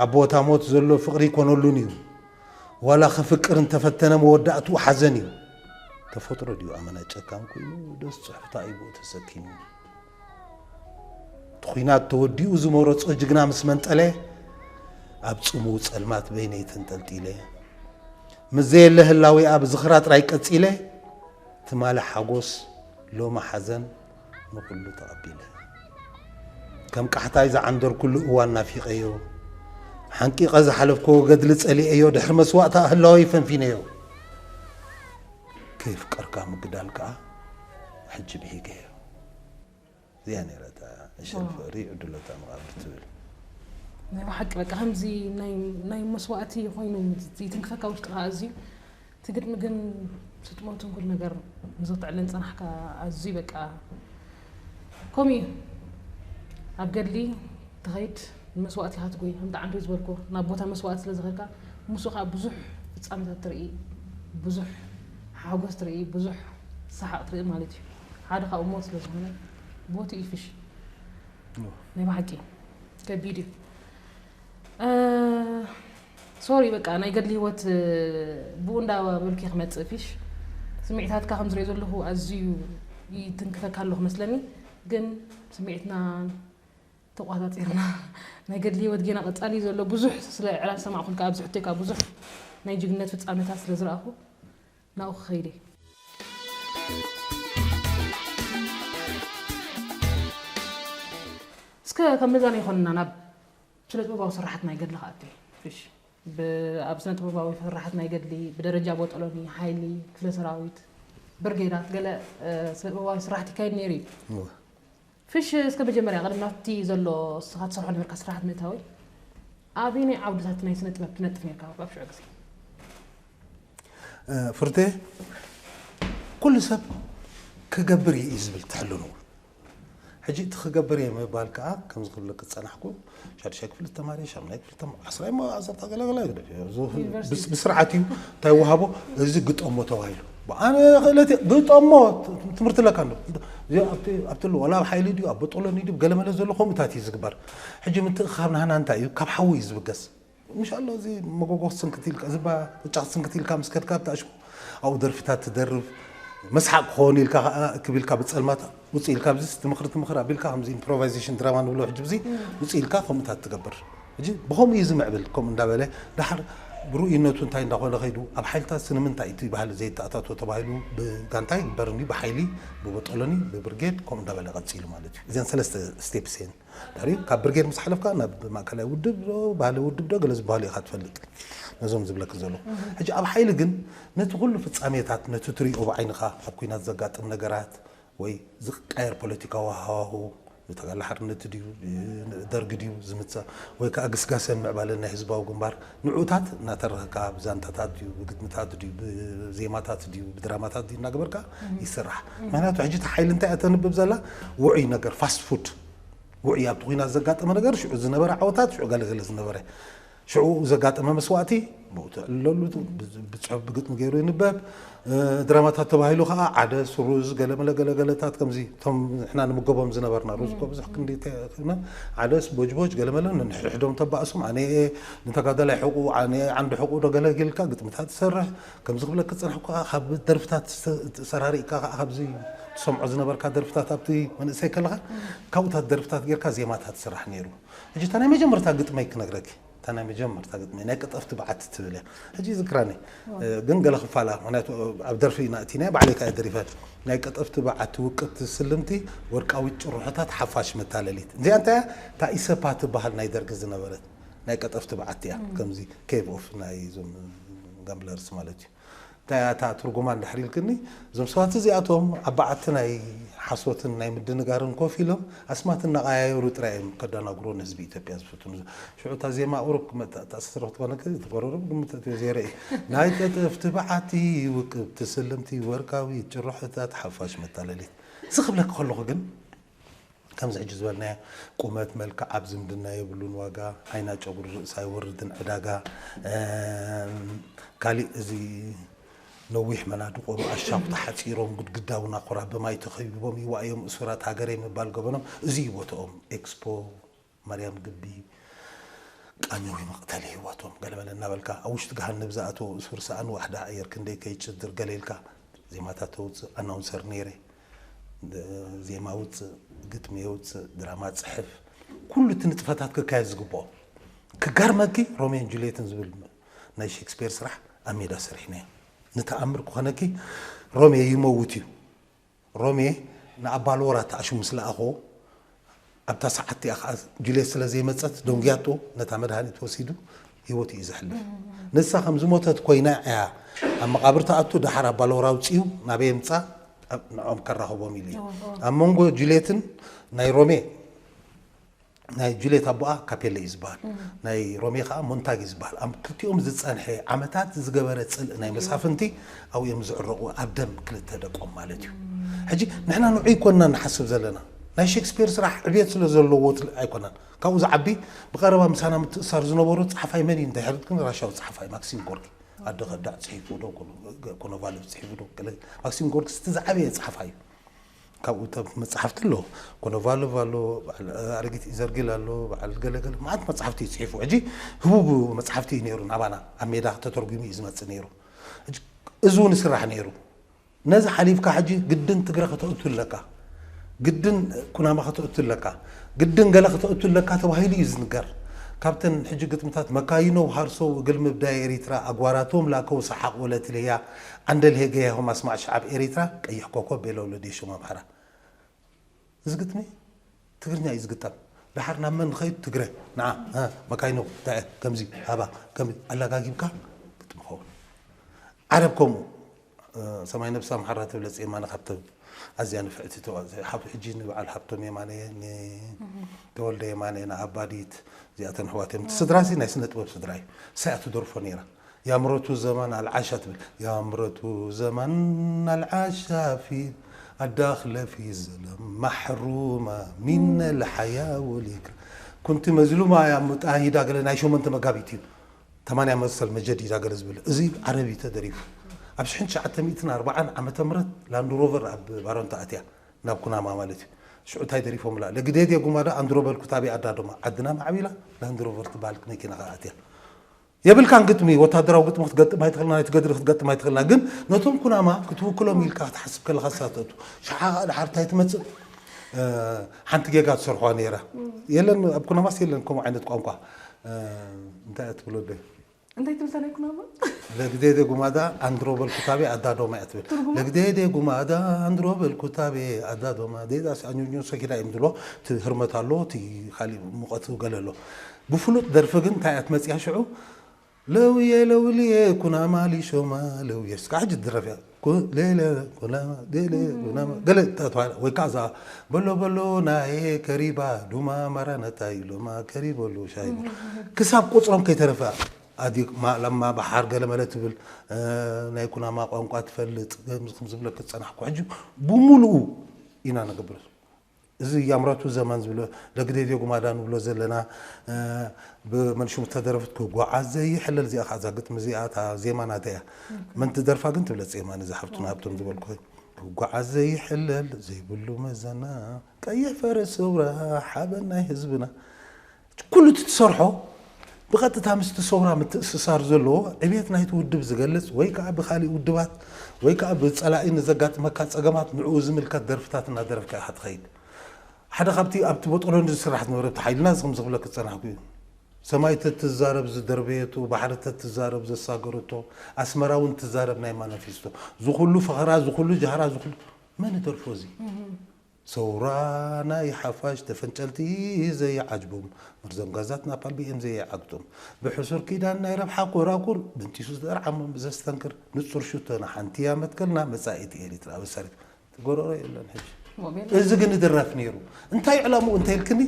ኣብ ቦታ ሞት ዘሎ ፍቕሪ ይኮነሉን እዩ። ዋላ ከፍቅር እንተፈተነ መወዳእትኡ ሓዘን እዩ። ተፈጥሮ ድዩ ኣመና ጨካን ኮይኑ፣ ዶስ ጽሑፍታ እዩ ብኡ ተሰኪሙ? እቲ ኲናት ተወዲኡ ዝመረጾ ጅግና ምስ መንጠለ፣ ኣብ ጽምው ጸልማት በይነይ ተንጠልጢለ፣ ምስ ዘየለ ህላዌኣ ብዝኽራ ጥራይ ቀጺለ፣ ትማሊ ሓጎስ ሎሚ ሓዘን ንኹሉ ተቐቢለ። ከም ቃሕታይ ዝዓንደርኩሉ እዋን ናፊቐዮ፣ ሓንቂቐ ዝሓለፍክዎ ገድሊ ጸሊኤዮ፣ ድሕሪ መስዋእታ ህላወይ ፈንፊነዮ። ከየፍቀርካ ምግዳል ከኣ ሕጂ ብሂገዮ። እዚኣ ነይራ እታ ዕሸል ፍቕሪ ዕድሎታ መቓብር ትብል። ናይ ብሓቂ በቃ ከምዚ ናይ ናይ መስዋእቲ ኮይኑ ዝትንክፈካ ውሽጥኻ ኣዝዩ እቲ ግጥሚ ግን ስጥሞትን ኩሉ ነገር ንዘተዕልን ጸናሕካ ኣዝዩ በቃ ከምኡ እዩ። ኣብ ገድሊ ትኸይድ ንመስዋእቲ ኢኻ ትጎይ ከምቲ ዓንዶይ ዝበልኩ ናብ ቦታ መስዋእቲ ስለ ዝኸድካ ምስኡ ከዓ ብዙሕ ፍጻመታት ትርኢ ብዙሕ ሓጎስ ትርኢ ብዙሕ ሰሓቕ ትርኢ ማለት እዩ። ሓደ ካብኡ ሞት ስለ ዝኾነ ቦቲ እዩ ፍሽ ናይ ብሓቂ ከቢድ እዩ። ሶሪ በቃ ናይ ገድሊ ህይወት ብኡ እንዳበልኩ ክመፅእ ፊሽ ስምዒታትካ ከም ዝሪኦ ዘለኹ ኣዝዩ ይትንክፈካ ኣለኹ መስለኒ። ግን ስምዒትና ተቋፃፂርና ናይ ገድሊ ህይወት ጌና ቀፃሊ እዩ ዘሎ ብዙሕ ስለ ዕላል ሰማዕኩልካ ኣብዚ ሕቶይ ከዓ ብዙሕ ናይ ጅግነት ፍፃመታት ስለ ዝረኣኹ ናብኡ ክኸይድ እየ። እስከ ከም መዛና ይኾንና ናብ ስነ ጥበባዊ ስራሓት ናይ ገድሊ ክኣቱ እየ። እሺ፣ ብ- ኣብ ስነ ጥበባዊ ስራሓት ናይ ገድሊ ብደረጃ ቦጠሎኒ፣ ሓይሊ፣ ክፍለ ሰራዊት፣ ብርጌዳት ገለ እ፣ ስነ ጥበባዊ ስራሕት ይካየድ ነይሩ እዩ። እወ። ፍሽ እስከ መጀመርያ ቅድሚ ናብቲ ዘሎ እስኻ ትሰርሖ ነበርካ ስራሓት ምእታወይ ኣበየናይ ዓውድታት ናይ ስነ ጥበብ ትነጥፍ ነርካ ኣብ ሽዑ ግዜ? ፍርቴ ኩሉ ሰብ ክገብር እየ እዩ ዝብል ትሕሉ ነው። ሕጂ እቲ ክገብር እየ ምባል ከዓ ከምዚ ክብለክ ዝፀናሕኩ ሻድሻይ ክፍሊ ተማሪ ሻምናይ ክፍሊ ተማሪ ዓስራይ ሞ ዓሰርተ ገለገለ ብስርዓት እዩ እንታይ ወሃቦ እዚ ግጠሞ ተባሂሉ ኣነ ክእለት ግጠሞ ትምህርቲ ለካ እንዶ ኣብቲ ዋላ ኣብ ሓይሊ ድዩ ኣብ በጠሎኒ ድዩ ገለመለ ዘሎ ከምኡታት እዩ ዝግበር ሕጂ ምትእኻብ ናህና እንታይ እዩ ካብ ሓዊ እዩ ዝብገስ ምሻሎ እዚ መጎጎ ስንክት ኢልካ እዚ ባ ጫ ስንክት ኢልካ ምስ ከድካ ብታሽኩ ኣብኡ ደርፍታት ትደርፍ መስሓቅ ክኸውን ኢልካ ከዓ እክብ ኢልካ ብፀልማት ውፅእ ኢልካ ኣብዚ ትምኽር ትምኽር ኣቢልካ ከምዚ ኢምፕሮቫይዜሽን ድራማ ንብሎ ሕጂ ብዚ ውፅእ ኢልካ ከምኡታት ትገብር ሕጂ ብኸምኡ እዩ ዝምዕብል ከምኡ እንዳበለ ዳሓር ብርኡይነቱ እንታይ እንዳኾነ ከይዱ ኣብ ሓይልታት ስንምንታይ እቲ ባህሊ ዘይተኣታቶ ተባሂሉ ብጋንታ ይግበር እንዲ ብሓይሊ ብበጠሎኒ ብብርጌድ ከምኡ እንዳበለ ቀፂሉ ማለት እዩ እዘን ሰለስተ ስቴፕስ እየን ድሕሪኡ ካብ ብርጌድ ምስ ሓለፍካ ናብ ማእከላይ ውድብ ዶ ባህሊ ውድብ ዶ ገለ ዝበሃሉ ኢኻ ትፈልጥ ነዞም ዝብለክ ዘሎ ሕጂ ኣብ ሓይሊ ግን ነቲ ኩሉ ፍጻሜታት ነቲ ትሪኦ ብዓይንኻ ኣብ ኩናት ዘጋጥም ነገራት ወይ ዝቀየር ፖለቲካዊ ሃዋሁ ንተጋላ ሓርነት ድዩ ደርግ ድዩ ዝምፀ ወይ ከዓ ግስጋሰን ምዕባለን ናይ ህዝባዊ ግንባር ንዑታት እናተረኸካ ብዛንታታት ድዩ ብግጥምታት ድዩ ብዜማታት ድዩ ብድራማታት ድዩ እናገበርካ ይስራሕ ምክንያቱ ሕጂ እቲ ሓይሊ እንታይ እተንብብ ዘላ ውዑይ ነገር ፋስት ፉድ ውዑይ ኣብቲ ኩናት ዘጋጠመ ነገር ሽዑ ዝነበረ ዓወታት ሽዑ ገለገለ ዝነበረ ሽዑ ዘጋጠመ መስዋእቲ ብኡ ትዕልለሉ ብፅሑፍ ብግጥሚ ገይሩ ይንበብ ድራማታት ተባሂሉ ከዓ ዓደስ ሩዝ ገለመለ ገለገለታት ከምዚ እቶም ንሕና ንምገቦም ዝነበርና ሩዝ እኮ ብዙሕ ክንዲ ተይኮነ ዓደስ ቦጅቦጅ ገለመለ ንሕድሕዶም ተባእሶም ኣነ እየ ንተጋዳላይ ሕቁ ኣነ እየ ዓንዲ ሕቁ ዶ ገለ ጌልካ ግጥምታት ትሰርሕ ከምዚ ክብለክ ዝፀናሕኩ ከዓ ካብ ደርፍታት ሰራሪእካ ከዓ ካብዚ ትሰምዖ ዝነበርካ ደርፍታት ኣብቲ መንእሰይ ከለካ ካብኡታት ደርፍታት ጌርካ ዜማታት ትስራሕ ነይሩ ሕጂ እታ ናይ መጀመርታ ግጥመይ ክነግረኪ እታ ናይ መጀመርታ ግጥመይ ናይ ቀጠፍቲ በዓቲ ትብል እያ ሕጂ ይዝክራኒ ግን ገለ ክፋላ ምክንያቱ ኣብ ደርፊ ኢና እቲናያ ባዕለይ ከዓ ደሪፈን ናይ ቀጠፍቲ በዓቲ ውቅብቲ ስልምቲ ወርቃዊት ጭርሖታት ሓፋሽ መታለሊት እዚኣ እንታይ እያ እታ ኢሰፓ ትበሃል ናይ ደርጊ ዝነበረት ናይ ቀጠፍቲ በዓቲ እያ ከምዚ ኬቭ ኦፍ ናይ ዞም ጋምብለርስ ማለት እዩ እንታይ እያ እታ ትርጉማ እንድሕር ኢልክኒ እዞም ሰባት እዚኣቶም ኣብ በዓቲ ናይ ሓሶትን ናይ ምድንጋርን ኮፍ ኢሎም ኣስማት እናቐያየሩ ጥራይ እዮም ከደናግሩ ንህዝቢ ኢትዮጵያ ዝፍትኑ ሽዑ እታ ዜማ ቁሩብ ክመጣ እታ ስስረ ክትኮነክ ትቆረሩ ግምት እትዮ ዜረ እዩ ናይ ቀጠፍቲ በዓቲ ውቅብቲ ስልምቲ ወርቃዊ ጭርሖታት ሓፋሽ መታለሊት እዚ ክብለክ ከለኹ ግን ከምዚ ሕጂ ዝበልናዮ ቁመት መልክዕ ኣብ ዝምድና የብሉን ዋጋ ዓይና ጨጉሪ ርእሳ ይወርድን ዕዳጋ ካሊእ እዚ ነዊሕ መናድቆ ብኣሻኹ ተሓፂሮም ግድግዳ እውን ኣኾራ ብማይ ተኸቢቦም ይዋእዮም እሱራት ሃገረይ ምባል ገበኖም እዚ እዩ ቦትኦም ኤክስፖ ማርያም ግቢ ቃኘው መቕተሊ ህይወቶም ገለመለ እናበልካ ኣብ ውሽጢ ገሃነብ ዝኣተወ እሱር ሰኣን ዋሕዳ ኣየር ክንደይ ከይጭድር ገለ ኢልካ ዜማታት ተውፅእ ኣናውንሰር ነይረ። ዜማ ውፅእ፣ ግጥሚ የውፅእ፣ ድራማ ፅሕፍ፣ ኩሉ እቲ ንጥፈታት ክካየድ ዝግብኦ። ክጋርመኪ ሮሜን ጁልየትን ዝብል ናይ ሼክስፒር ስራሕ ኣብ ሜዳ ሰሪሕናዮ። ንተኣምር ክኾነኪ ሮሜ ይመውት እዩ። ሮሜ ንኣባልወራ ተኣሽሙ ምስ ለኣኾ ኣብታ ሰዓት እቲኣ ከዓ ጁልየት ስለ ዘይመፀት ደንጉያቶ ነታ መድሃኒት ወሲዱ ህይወቱ እዩ ዘሕልፍ። ንሳ ከም ዝሞተት ኮይና እያ ኣብ መቓብር ትኣቱ። ደሓር ኣባልወራ ኣውፅኡ ናበይ የምፃ ንዕኦም ከራኽቦም ኢሉ እዩ። ኣብ መንጎ ጁልየትን ናይ ሮሜ ናይ ጁልየት ኣቦኣ ካፔለ እዩ ዝበሃል፣ ናይ ሮሜ ከዓ ሞንታግ እዩ ዝበሃል። ኣብ ክልቲኦም ዝፀንሐ ዓመታት ዝገበረ ፅልእ ናይ መሳፍንቲ ኣብኡ እዮም ዝዕረቑ፣ ኣብ ደም ክልተ ደቆም ማለት እዩ። ሕጂ ንሕና ንዑ ይኮንና ንሓስብ ዘለና፣ ናይ ሼክስፒር ስራሕ ዕብየት ስለ ዘለዎ ትል- ኣይኮነን። ካብኡ ዝዓቢ ብቐረባ ምሳና ምትእሳር ዝነበሩ ፀሓፋይ መን እዩ እንተሕርትክን ራሻዊ ፀሓፋይ ማክሲም ጎርኪ ኣደ ከዳዕ ፅሒፉ ዶ ኮኖ- ኮኖቫለቭ ፅሒፉ ዶ ገለ፣ ማክሲም ጎርኪ ስቲ ዝዓበየ ፀሓፋይ እዩ። ካብኡ እቶም መፅሓፍቲ ኣሎ፣ ኮኖቫሎቭ ኣሎ፣ በዓል ኣረጊት ኢዘርጊል ኣሎ፣ በዓል ገለገለ መዓት መፅሓፍቲ እዩ ፅሒፉ። ሕጂ ህቡብ መፅሓፍቲ እዩ ነይሩ ናባና ኣብ ሜዳ ተተርጉሙ እዩ ዝመፅእ ነይሩ። ሕጂ እዚ እውን ይስራሕ ነይሩ። ነዚ ሓሊፍካ ሕጂ ግድን ትግረ ከተእቱ ኣለካ፣ ግድን ኩናማ ከተእቱ ኣለካ፣ ግድን ገለ ከተእቱ ኣለካ ተባሂሉ እዩ ዝንገር። ካብተን ሕጂ ግጥምታት መካይኖ ሃርሶ እግል ምብዳይ ኤሪትራ ኣግዋራቶም ላከው ሰሓቅ ወለት ልህያ ዓንደል ሄገያሆም ኣስማዕ ሸዓብ ኤሪትራ ቀይሕ ኮኮብ ቤለ ወለዲ ሹም ኣምሓራ። እዚ ግጥሚ ትግርኛ እዩ ዝግጠም። ደሓር ናብ መን ንኸይድ ትግረ ንዓ እ፣ መካይኖ ተዐ ከምዚ ሃባ ከምዚ ኣላጋጊብካ ግጥሚ ኸውን። ዓረብ ከምኡ እ፣ ሰማይ ነብሳ ምሓራ ትብለ ጼማነ ካብቶም ኣዝያ ንፍዕቲ ተዋ- ሓብ- ሕጂ ንበዓል ሃብቶም የማነ ንተወልደ የማነ ንኣባዲት እዚኣተን ኣሕዋት እዮም። እቲ ስድራሲ ናይ ስነ ጥበብ ስድራ እዩ። እሳይ እያ ትደርፎ ነይራ። يا مرة زمان العشا ትብል يا مرة زمان العشا في أداخل في زلم محرومة من الحياة والإكرام كنت مظلومة يا مطاهدة ገለ ናይ ሸሞንተ መጋቢት እዩ። ተማንያ መሰል መጀዲዳ ገለ ዝብል እዚ ዓረብ እዩ ተደሪፉ። ኣብ ሽሕን ትሽዓተ ሚእትን ኣርባዓን ዓመተ ምህረት ላንድ ሮቨር ኣብ ባሮንታ ኣትያ ናብ ኩናማ ማለት እዩ። ሽዑ እንታይ ደሪፎምላ ለግዴዴ ጉማዳ ኣንድሮ በልኩታቤ ኣዳዶማ ዓድና ማዕቢላ ላንድ ሮቨር ትበሃል መኪና ከዓ ኣትያ። የብልካን ግጥሚ፣ ወታደራዊ ግጥሚ ክትገጥም ኣይትኽእልና፣ ናይ ትገድሪ ክትገጥም ኣይትኽእልና። ግን ነቶም ኩናማ ክትውክሎም ኢልካ ክትሓስብ ከለኻ ሳተቱ። ሽሓ ከዓ ድሓር እንታይ ትመፅእ? እ፣ ሓንቲ ጌጋ ትሰርሖ ነይራ። የለን፣ ኣብ ኩናማስ የለን ከምኡ ዓይነት ቋንቋ። እ፣ እንታይ እያ ትብሎ ዶ? እንታይ ትብል ተለይ ኩናማ? ለግዴዴ ጉማዳ ኣንድሮ በልኩታቤ ኣዳዶማ እያ ትብል። ትርጉሙ? ለግዴዴ ጉማዳ ኣንድሮ በልኩታቤ ኣዳዶማ። ዴዛ ኣኞኞ ሰኪዳ እዮም ዝብሎ። እቲ ህርመት ኣሎ፣ እቲ ካሊእ ሙቐት ገለ ኣሎ። ብፍሉጥ ደርፊ ግን እንታይ እያ ትመፅያ ሽዑ? ለውየ ለውልየ ኩናማ ሊሾማ ለውየ። እስካ ሕጂ ትድረፍ እያ። ኩ-፣ ሌለ ኩናማ፣ ሌለ ኩናማ፣ ገለ ተባሂላ። ወይ ከዓ እዛ በሎ በሎ ናየ ከሪባ ዱማ ማራናታ ኢሎማ ከሪበሉ ሻሂ ቡና። ክሳብ ቁፅሮም ከይተረፈ ኣዲ ማ-፣ ለማ ባሓር ገለ መለ ትብል፣ እ፣ ናይ ኩናማ ቋንቋ ትፈልጥ፣ ከም፣ ከም ዝብለክ ዝፀናሕኩ። ሕጂ ብሙሉኡ ኢና ነገብር። እዚ ያምረቱ ዘመን ዝብሎ፣ ለግዴዴ ጉማዳ ንብሎ ዘለና፣ እ፣ ብመንሹም ዝተደረፈት ክጓዓዝ ዘይሕለል፣ እዚኣ ከዓ እዛ ግጥሚ እዚኣ፣ እታ ዜማ ናተይ እያ። መን ትደርፋ ግን ትብለ ዜማ፣ ነዚ ሓፍቱና ሃብቶም ዝበልኩ። ክጓዓዝ ዘይሕለል ዘይብሉ መዘና፣ ቀይሕ ፈረስ ሰውራ፣ ሓበን ናይ ህዝብና። ኩሉ እቲ ትሰርሖ ብቐጥታ ምስቲ ሰውራ ምትእስሳር ዘለዎ ዕብየት ናይቲ ውድብ ዝገልጽ ወይ ከኣ ብኻሊእ ውድባት ወይ ከኣ ብጸላኢ ንዘጋጥመካ ጸገማት ንዕኡ ዝምልከት ደርፍታት እናደረፍካ ኢኻ ትኸይድ። ሓደ ካብቲ ኣብቲ ቦጦሎኒ ዝስራሕ ዝነበረ፣ ኣብቲ ሓይልና እዚ ከም ዝኽብለኪ ዝጸናሕኩ እዩ። ሰማይ ተትዛረብ ዝደርበየቶ፣ ባሕሪ ተትዛረብ ዘሳገረቶ፣ ኣስመራ እውን ትዛረብ ናይ ማኒፌስቶ። ዝኹሉ ፈኸራ፣ ዝኹሉ ጃህራ፣ ዝኹሉ መን ይደርፎ እዚ? ሰውራ ናይ ሓፋሽ ተፈንጨልቲ ዘይዓጅቦም፣ መርዘም ጋዛት ናፓል ቢኤም ዘይዓግጦም፣ ብሕሱር ኪዳን ናይ ረብሓ ኮራኩር በንጢሱ ዝጠርዓሞም ዘስተንክር ንጹር ሽቶና ሓንቲ እያ መትከልና መጻኢት ኤሪትራ ኣበሳሪት ትጎረሮ የለን ሕጂ። ሞቤል። እዚ ግን ይድረፍ ነይሩ። እንታይ ዕላምኡ እንተ ኢልክኒ፣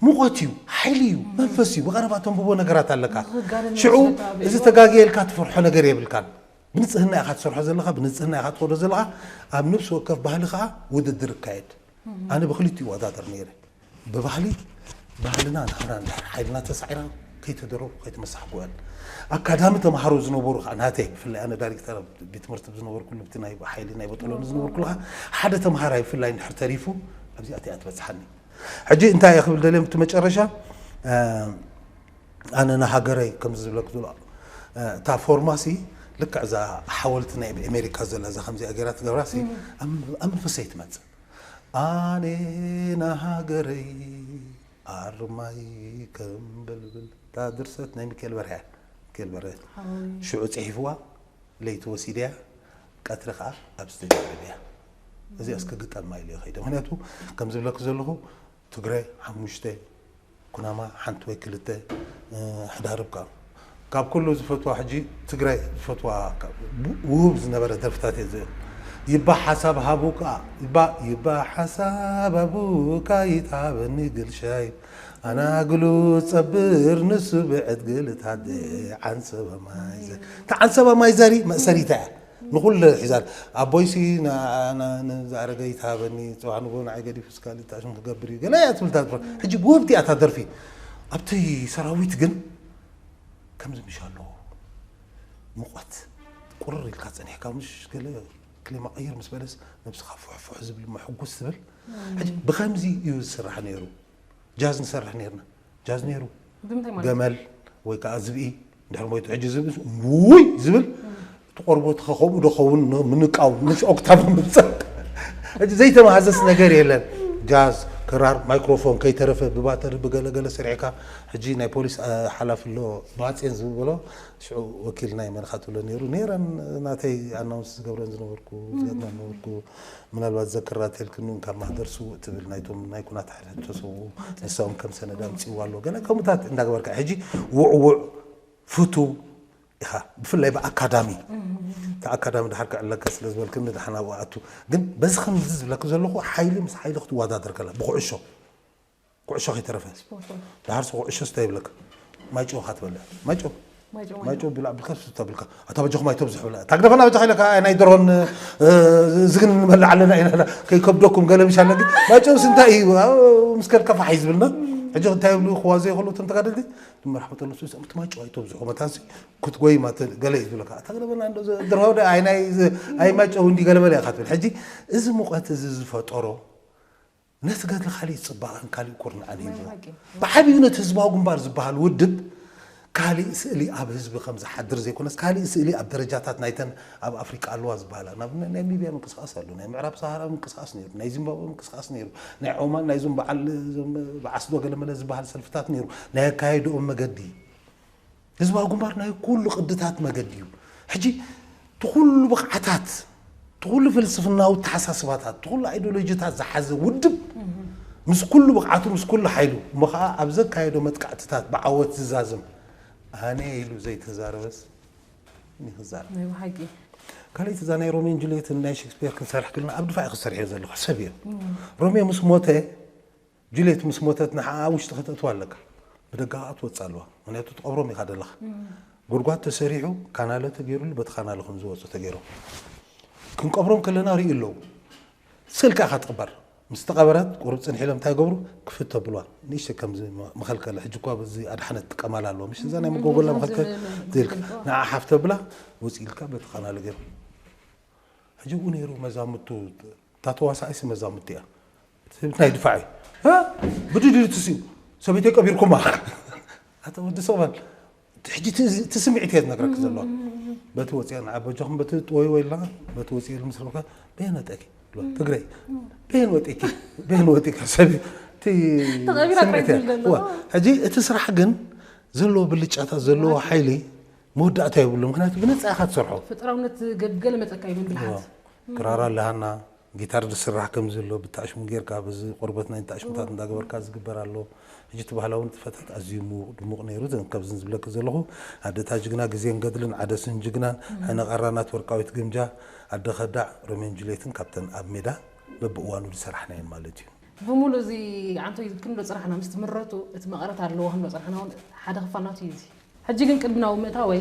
ሙቐት እዩ፣ ሓይሊ እዩ፣ መንፈስ እዩ። ብቐረባ ተንብቦ ነገራት ኣለካ። ንኽጋደል ሽዑ መስረታ ኣበይ እዚ እዩ? ተጋግየ ኢልካ ትፈርሖ ነገር የብልካን። ብንጽህና ኢኻ ትሰርሖ ዘለኻ፣ ብንጽህና ኢኻ ትኸዶ ዘለኻ። ኣብ ነፍሲ ወከፍ ባህሊ ኸኣ ውድድር ይካየድ። ኣነ ብኽልቲኡ ይወዳደር ነይረ። ብባህሊ፣ ባህልና ንሕና እንድሕር ሓይልና ተሳዒራ ከይተደረፉ ከይተመሳሕኩ እያ። ኣካዳሚ ተምሃሮ ዝነበሩ ኸኣ ናተይ፣ ብፍላይ ኣነ ዳይሬክተር ቤት ትምህርቲ ብዝነበርኩሉ፣ ብቲ ናይ ሓይሊ ናይ ቦጦሎኒ ዝነበርኩሉ ኸኣ ሓደ ተምሃራይ ብፍላይ እንድሕር ተሪፉ ኣብዚኣ እያ ትበጽሓኒ። ሕጂ እንታይ እየ ክብል ደልየ፣ እቲ መጨረሻ፣ እ፣ ኣነ ንሃገረይ ከምዚ ዝብለክ ዘሎ እታ ፎርማሲ ልክዕ እዛ ሓወልቲ ናይ ኣሜሪካ ዘላ እዛ ከምዚኣ ገይራ ትገብራሲ ኣብ መንፈሰይ ትመፅእ። ኣነ ንሃገረይ ኣርማይ ከም በልብል እታ ድርሰት ናይ ሚካኤል በርሀ። ሚካኤል በርሀ ሽዑ ፅሒፍዋ ለይቲ ወሲድያ ቀትሪ ከዓ ኣብ ስተጅ ኣዕሪብያ። እዚኣ እስከ ግጠማ ኢለ ከይደ ምክንያቱ ከም ዝብለክ ዘለኹ ትግረ ሓሙሽተ ኩናማ ሓንቲ ወይ ክልተ ሕዳርብ ካብ ካብ ኩሉ ዝፈትዋ ሕጂ ትግራይ ዝፈትዋ ውህብ ዝነበረ ደርፍታት እየ ዝብል ይባ ሓሳብ ሃቡ ከዓ ይባ ይባ ሓሳብ ሃቡካ ይትሃበኒ ግልሻይ ኣናግሉ ፀብር ንሱ ብዕት ግልታት ዓንሰበ ማይ ዘ- ተዓንሰበ ማይ ዘሪ መእሰሪታ እያ ንኩሉ ሒዛ ኣቦይሲ ዝኣረገ ይትሃበኒ ፅባሕ ንጎ ንዓይ ገዲፉ ስካሊ ጣሽም ክገብር እዩ ገለ እያ ትብል እታ ደርፊ ሕጂ ውህብቲ እያ እታ ደርፊ ኣብቲ ሰራዊት ግን ከምዚ ምሽ ኣለዎ ሙቐት ቁርር ኢልካ ፀኒሕካ ምሽ ገለ ክሊማ ቀይር ምስ በለስ ነብስኻ ፍሕፍሕ ዝብል መሕጉስ ትብል ሕጂ ብከምዚ እዩ ዝስራሕ ነይሩ ጃዝ ንሰርሕ ነርና ጃዝ ነይሩ ብምንታይ ማለት ገመል ወይ ከዓ ዝብኢ ድሕሪ ሞይቱ ሕጂ ዝብኢ ውይ ዝብል እቲ ቆርቦትኻ ከምኡ ዶ ኸውን ምንቃው ምስ ኦክታቭ ምብፃእ ሕጂ ዘይተመሃዘስ ነገር የለን ጃዝ ክራር ማይክሮፎን ከይተረፈ ብባተሪ ብገለገለ ስርዕካ ሕጂ ናይ ፖሊስ ሓላፊ ኣሎ ባፅን ዝበሎ ሽዑ ወኪል ናይ መን ኢኻ ትብሎ ነይሩ ነይረን ናተይ ኣናውንስ ዝገብረን ዝነበርኩ ዝገጥመን ነበርኩ ምናልባት ዘክራ ተልክኒ ካብ ማህደር ስውእ ትብል ናይቶም ናይ ኩናት ሓይልታት ተሰውኡ ንሳኦም ከም ሰነድ ኣምፅእዋ ኣሎ ገለ ከምኡታት እንዳገበርካ ሕጂ ውዕውዕ ፍቱ ኢኻ ብፍላይ ብኣካዳሚ እቲ ኣካዳሚ ድሓር ክዕለካ ስለ ዝበልክኒ ድሓን ኣብኡ ኣቱ ግን በዚ ከምዚ ዝብለክ ዘለኹ ሓይሊ ምስ ሓይሊ ክትወዳደር ከላ ብኩዕሾ ኩዕሾ ከይተረፈ ድሓር ኩዕሾ ስታይ ይብለካ ማይጨው ካ ትበልዕ ማይጨው ማይጨው ብላዕ ብልካ ስታ ብልካ ኣታ በጃኹም ኣይተብዝሑ ብላ ታግደፈና በጃ ኢለካ ናይ ደርሆን ዝግን ንበልዕ ኣለና ኢና ከይከብደኩም ገለ ምሽ ኣለግ ማይጨው ስንታይ እዩ ምስ ከድካ ፋሕ ዝብልና ሕጂ እንታይ ይብሉ ክዋዘ ይኽእሉ እቶም ተጋደልቲ ድመር ሓወት ኣለሱ እቲ ማይጨው ኣይተብዝሑ መታንሲ ክትጎይ ማተ ገለ እዩ ዝብለካ ኣታ ገለበና እንዶ ደርሆ ኣይናይ ኣይ ማይጨው እንዲ ገለበለ ኢኻ ትብል ሕጂ እዚ ሙቐት እዚ ዝፈጠሮ ነቲ ገድሊ ካሊእ ፅባቐን ካሊእ ኩርንዓን ሂብዎ። ብዓብዩ ነቲ ህዝባዊ ግንባር ዝበሃል ውድብ ካሊእ ስእሊ ኣብ ህዝቢ ከም ዝሓድር ዘይኮነስ ካሊእ ስእሊ ኣብ ደረጃታት ናይተን ኣብ ኣፍሪቃ ኣለዋ ዝበሃላ ናብ ናይ ሊብያ ምንቅስቃስ ኣሎ ናይ ምዕራብ ሰሃራ ምንቅስቃስ ነይሩ ናይ ዚምባብወ ምንቅስቃስ ነይሩ ናይ ዖማን ናይዞም በዓል በዓስዶ ገለመለ ዝበሃል ሰልፍታት ነይሩ ናይ ኣካየድኦም መገዲ ህዝባዊ ግንባር ናይ ኩሉ ቅድታት መገዲ እዩ። ሕጂ ትኩሉ ብቕዓታት፣ ትኩሉ ፍልስፍናዊ ተሓሳስባታት፣ ትኩሉ ኣይዲዮሎጂታት ዝሓዘ ውድብ ምስ ኩሉ ብቕዓቱ ምስ ኩሉ ሓይሉ እሞ ከዓ ኣብ ዘካየዶ መጥቃዕትታት ብዓወት ዝዛዝም ኣነ ኢሉ ዘይተዛረበስ ይዛረብ። ናይ ብሓቂ ካልኣይቲ እዛ ናይ ሮሜን ጁልየትን ናይ ሼክስፒር ክንሰርሕ ክልና ኣብ ድፋዕ ክሰርሕ እየ ዘለኹ ሰብ እየ ሮሜ ምስ ሞተ ጁልየት ምስ ሞተት ንሓኣ ውሽጢ ከተእትዋ ኣለካ ብደጋ ከዓ ትወፅእ ኣለዋ ምክንያቱ ትቐብሮም ኢኻ ደለኻ ጉድጓድ ተሰሪሑ ካናለ ተገይሩሉ በቲ ካናለ ከም ዝወፁ ተገይሮም ክንቀብሮም ከለና ርእዩ ኣለዉ ስእልካ ኢኻ ትቕበር ምስ ተቐበረት ቁሩብ ፅንሕ ኢሎም እንታይ ገብሩ ክፍት ተብልዋ ንእሽተ ከምዚ መኸልከለ ሕጂ እኳ በዚ ኣድሓነት ትጥቀማላ ኣለዋ ምሽ እዛ ናይ መጎጎላ መኸልከል ትልካ ንዓ ሓፍ ተብላ ውፅ ኢልካ በቲ ካናለ ገይሩ ሕጂ ኡ ነይሩ መዛምቱ እታ ተዋሳኢሲ መዛምቱ እያ እቲ ናይ ድፋዕ እዩ ብድድሪ ትስኡ ሰበይተይ ቀቢርኩማ ኣተ ወዲ ሰባል ሕጂ እቲ ስምዒት እየ ዝነግረክ ዘለዋ በቲ ወፅያ ንዓ በጃኹም በቲ ጥወይ ወይ ኣለና በቲ ወፅየ ኢሉ ምስ ረብካ በየን ወጠኪ ትግረይ በየን ወጢኪ በየን ወጢኪ ሰብ እቲ ስምዒት እያ ሕጂ እቲ ስራሕ ግን ዘለዎ ብልጫታት ዘለዎ ሓይሊ መወዳእታ የብሉ ምክንያቱ ብነፃ ኢኻ ትሰርሖ ፍጥራውነት ገለ መፀካ ይብል ብልሓት ክራራ ኣለሃና ጊታር ዝስራሕ ከም ዘሎ ብታሽሙ ጌርካ በዚ ቆርበት ናይ ታሽሙታት እንዳገበርካ ዝግበር ኣሎ ሕጂ እቲ ባህላዊ ንጥፈታት ኣዝዩ ምዉቕ ድሙቕ ነይሩ እዘን ካብዝን ዝብለኪ ዘለኹ ኣደታ ጅግና ግዜን ገድልን ዓደስን ጅግናን ሕነ ቃራ ናት ወርቃዊት ግምጃ ኣደ ኸዳዕ ሮሜን ጁልየትን ካብተን ኣብ ሜዳ በብእዋኑ ዝሰራሕናየን ማለት እዩ ብምሉ እዚ ዓንቶ ክንዶ ፅራሕና ምስ ትምረቱ እቲ መቐረት ኣለዎ ክንዶ ፅራሕና እውን ሓደ ክፋል ናቱ እዩ እዚ ሕጂ ግን ቅድሚ ናብ ምእታወይ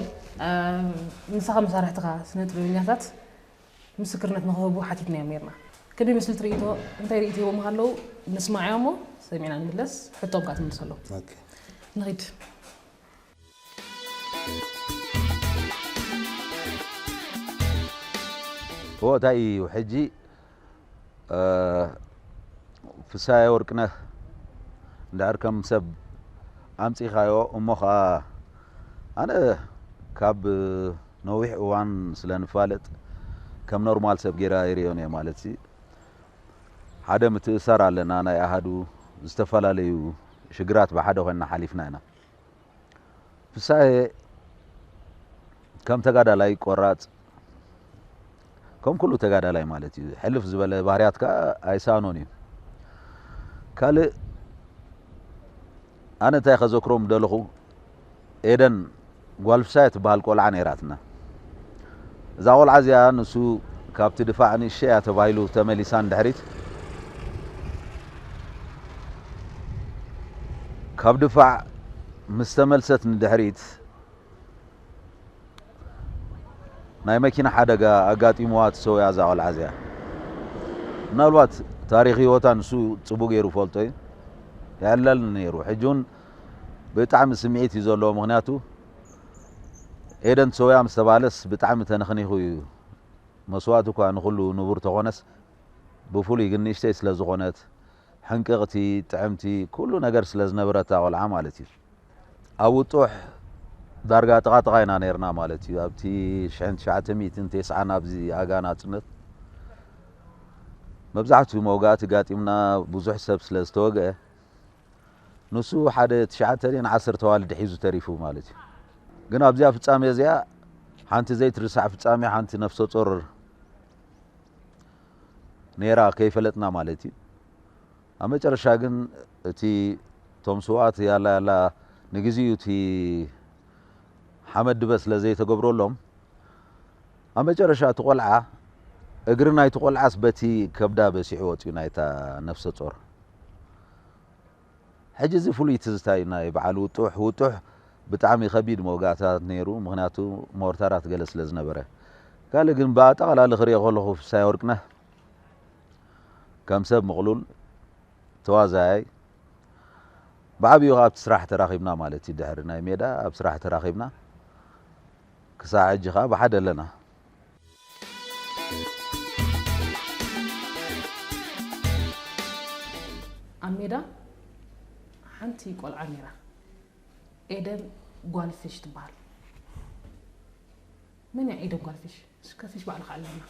ምሳኻ መሳርሕትኻ ስነ ጥበበኛታት ምስክርነት ንክህቡ ሓቲትናዮም ነርና። ቅድሚ ምስልቲ ርእይቶ እንታይ ርእይቶ ሂቦም ሃለዉ ንስማዕዮ እሞ ሰሚዕና ንምለስ ሕቶም ከዓ ትምልሰሎም። ንኺድ። እዎ እንታይ እዩ ሕጂ ፍሳየ ወርቅነህ እንድሕር ከም ሰብ ኣምጺኻዮ እሞ ኸኣ ኣነ ካብ ነዊሕ እዋን ስለ ንፋለጥ ከም ኖርማል ሰብ ጌራ ይርእዮን እየ። ማለት ሲ ሓደ ምትእሳር ኣለና፣ ናይ ኣሃዱ ዝተፈላለዩ ሽግራት ብሓደ ኮይንና ሓሊፍና ኢና። ፍሳሄ ከም ተጋዳላይ ቆራጽ፣ ከም ኩሉ ተጋዳላይ ማለት እዩ፣ ሕልፍ ዝበለ ባህርያት ከኣ ኣይሳኖን እዩ። ካልእ ኣነ እንታይ ከዘክሮም ደለኹ፣ ኤደን ጓል ፍሳሄ ትበሃል ቆልዓ ነይራትና። እዛ ቆልዓ እዚኣ ንሱ ካብቲ ድፋዕ ንእሽተይ እያ ተባሂሉ ተመሊሳ ንድሕሪት፣ ካብ ድፋዕ ምስ ተመልሰት ንድሕሪት ናይ መኪና ሓደጋ ኣጋጢምዋ ትሰውያ እዛ ቆልዓ እዚኣ። ምናልባት ታሪኽ ህይወታ ንሱ ጽቡቕ ገይሩ ፈልጦ እዩ፣ ይዕለል ነይሩ። ሕጂ እውን ብጣዕሚ ስምዒት እዩ ዘለዎ፣ ምኽንያቱ ኤደን ትሰውያ ምስ ተባለስ ብጣዕሚ ተነኽኒኹ እዩ። መስዋእቲ እኳ ንኹሉ ንቡር ተኾነስ፣ ብፍሉይ ግን ንእሽተይ ስለ ዝኾነት፣ ሕንቅቕቲ፣ ጥዕምቲ፣ ኩሉ ነገር ስለ ዝነበረታ ቆልዓ ማለት እዩ። ኣብ ውጡሕ ዳርጋ ጥቓ ጥቓ ኢና ነይርና ማለት እዩ። ኣብቲ ሽሕን ትሽዓተ ሚእትን ተስዓን ኣብዚ ኣጋ ናጽነት መብዛሕትኡ መውጋእቲ ጋጢምና፣ ብዙሕ ሰብ ስለ ዝተወግአ፣ ንሱ ሓደ ትሽዓተ ድየን ዓሰርተ ኣዋልድ ሒዙ ተሪፉ ማለት እዩ። ግን ኣብዚኣ ፍጻሜ እዚኣ ሓንቲ ዘይትርሳዕ ፍጻሜ፣ ሓንቲ ነፍሰ ጾር ነይራ ከይፈለጥና ማለት እዩ። ኣብ መጨረሻ ግን እቲ፣ እቶም ስውኣት ያላ ያላ ንግዜኡ እቲ ሓመድ ድበ ስለ ዘይተገብረሎም፣ ኣብ መጨረሻ እቲ ቆልዓ፣ እግሪ ናይቲ ቆልዓስ በቲ ከብዳ በሲዑ ወጺኡ ናይታ ነፍሰ ጾር። ሕጂ እዚ ፍሉይ ትዝታ እዩ፣ ናይ በዓል ውጡሕ። ውጡሕ ብጣዕሚ ከቢድ መውጋእታት ነይሩ፣ ምኽንያቱ ሞርታራት ገለ ስለ ዝነበረ። ካልእ ግን ብኣጠቓላሊ ክሪኦ ከለኹ ፍሳይ ወርቅነህ ከም ሰብ ምቕሉል፣ ተዋዛያይ፣ ብዓብዩ ኣብቲ ስራሕ ተራኺብና ማለት እዩ። ድሕሪ ናይ ሜዳ ኣብ ስራሕ ተራኺብና፣ ክሳዕ ሕጂ ኸኣ ብሓደ ኣለና። ኣብ ሜዳ ሓንቲ ቆልዓ ነይራ፣ ኤደን ጓል ፊሽ ትበሃል። መን እያ ኤደን ጓል ፊሽ? እስከ ፊሽ ባዕልኻ ኣለና።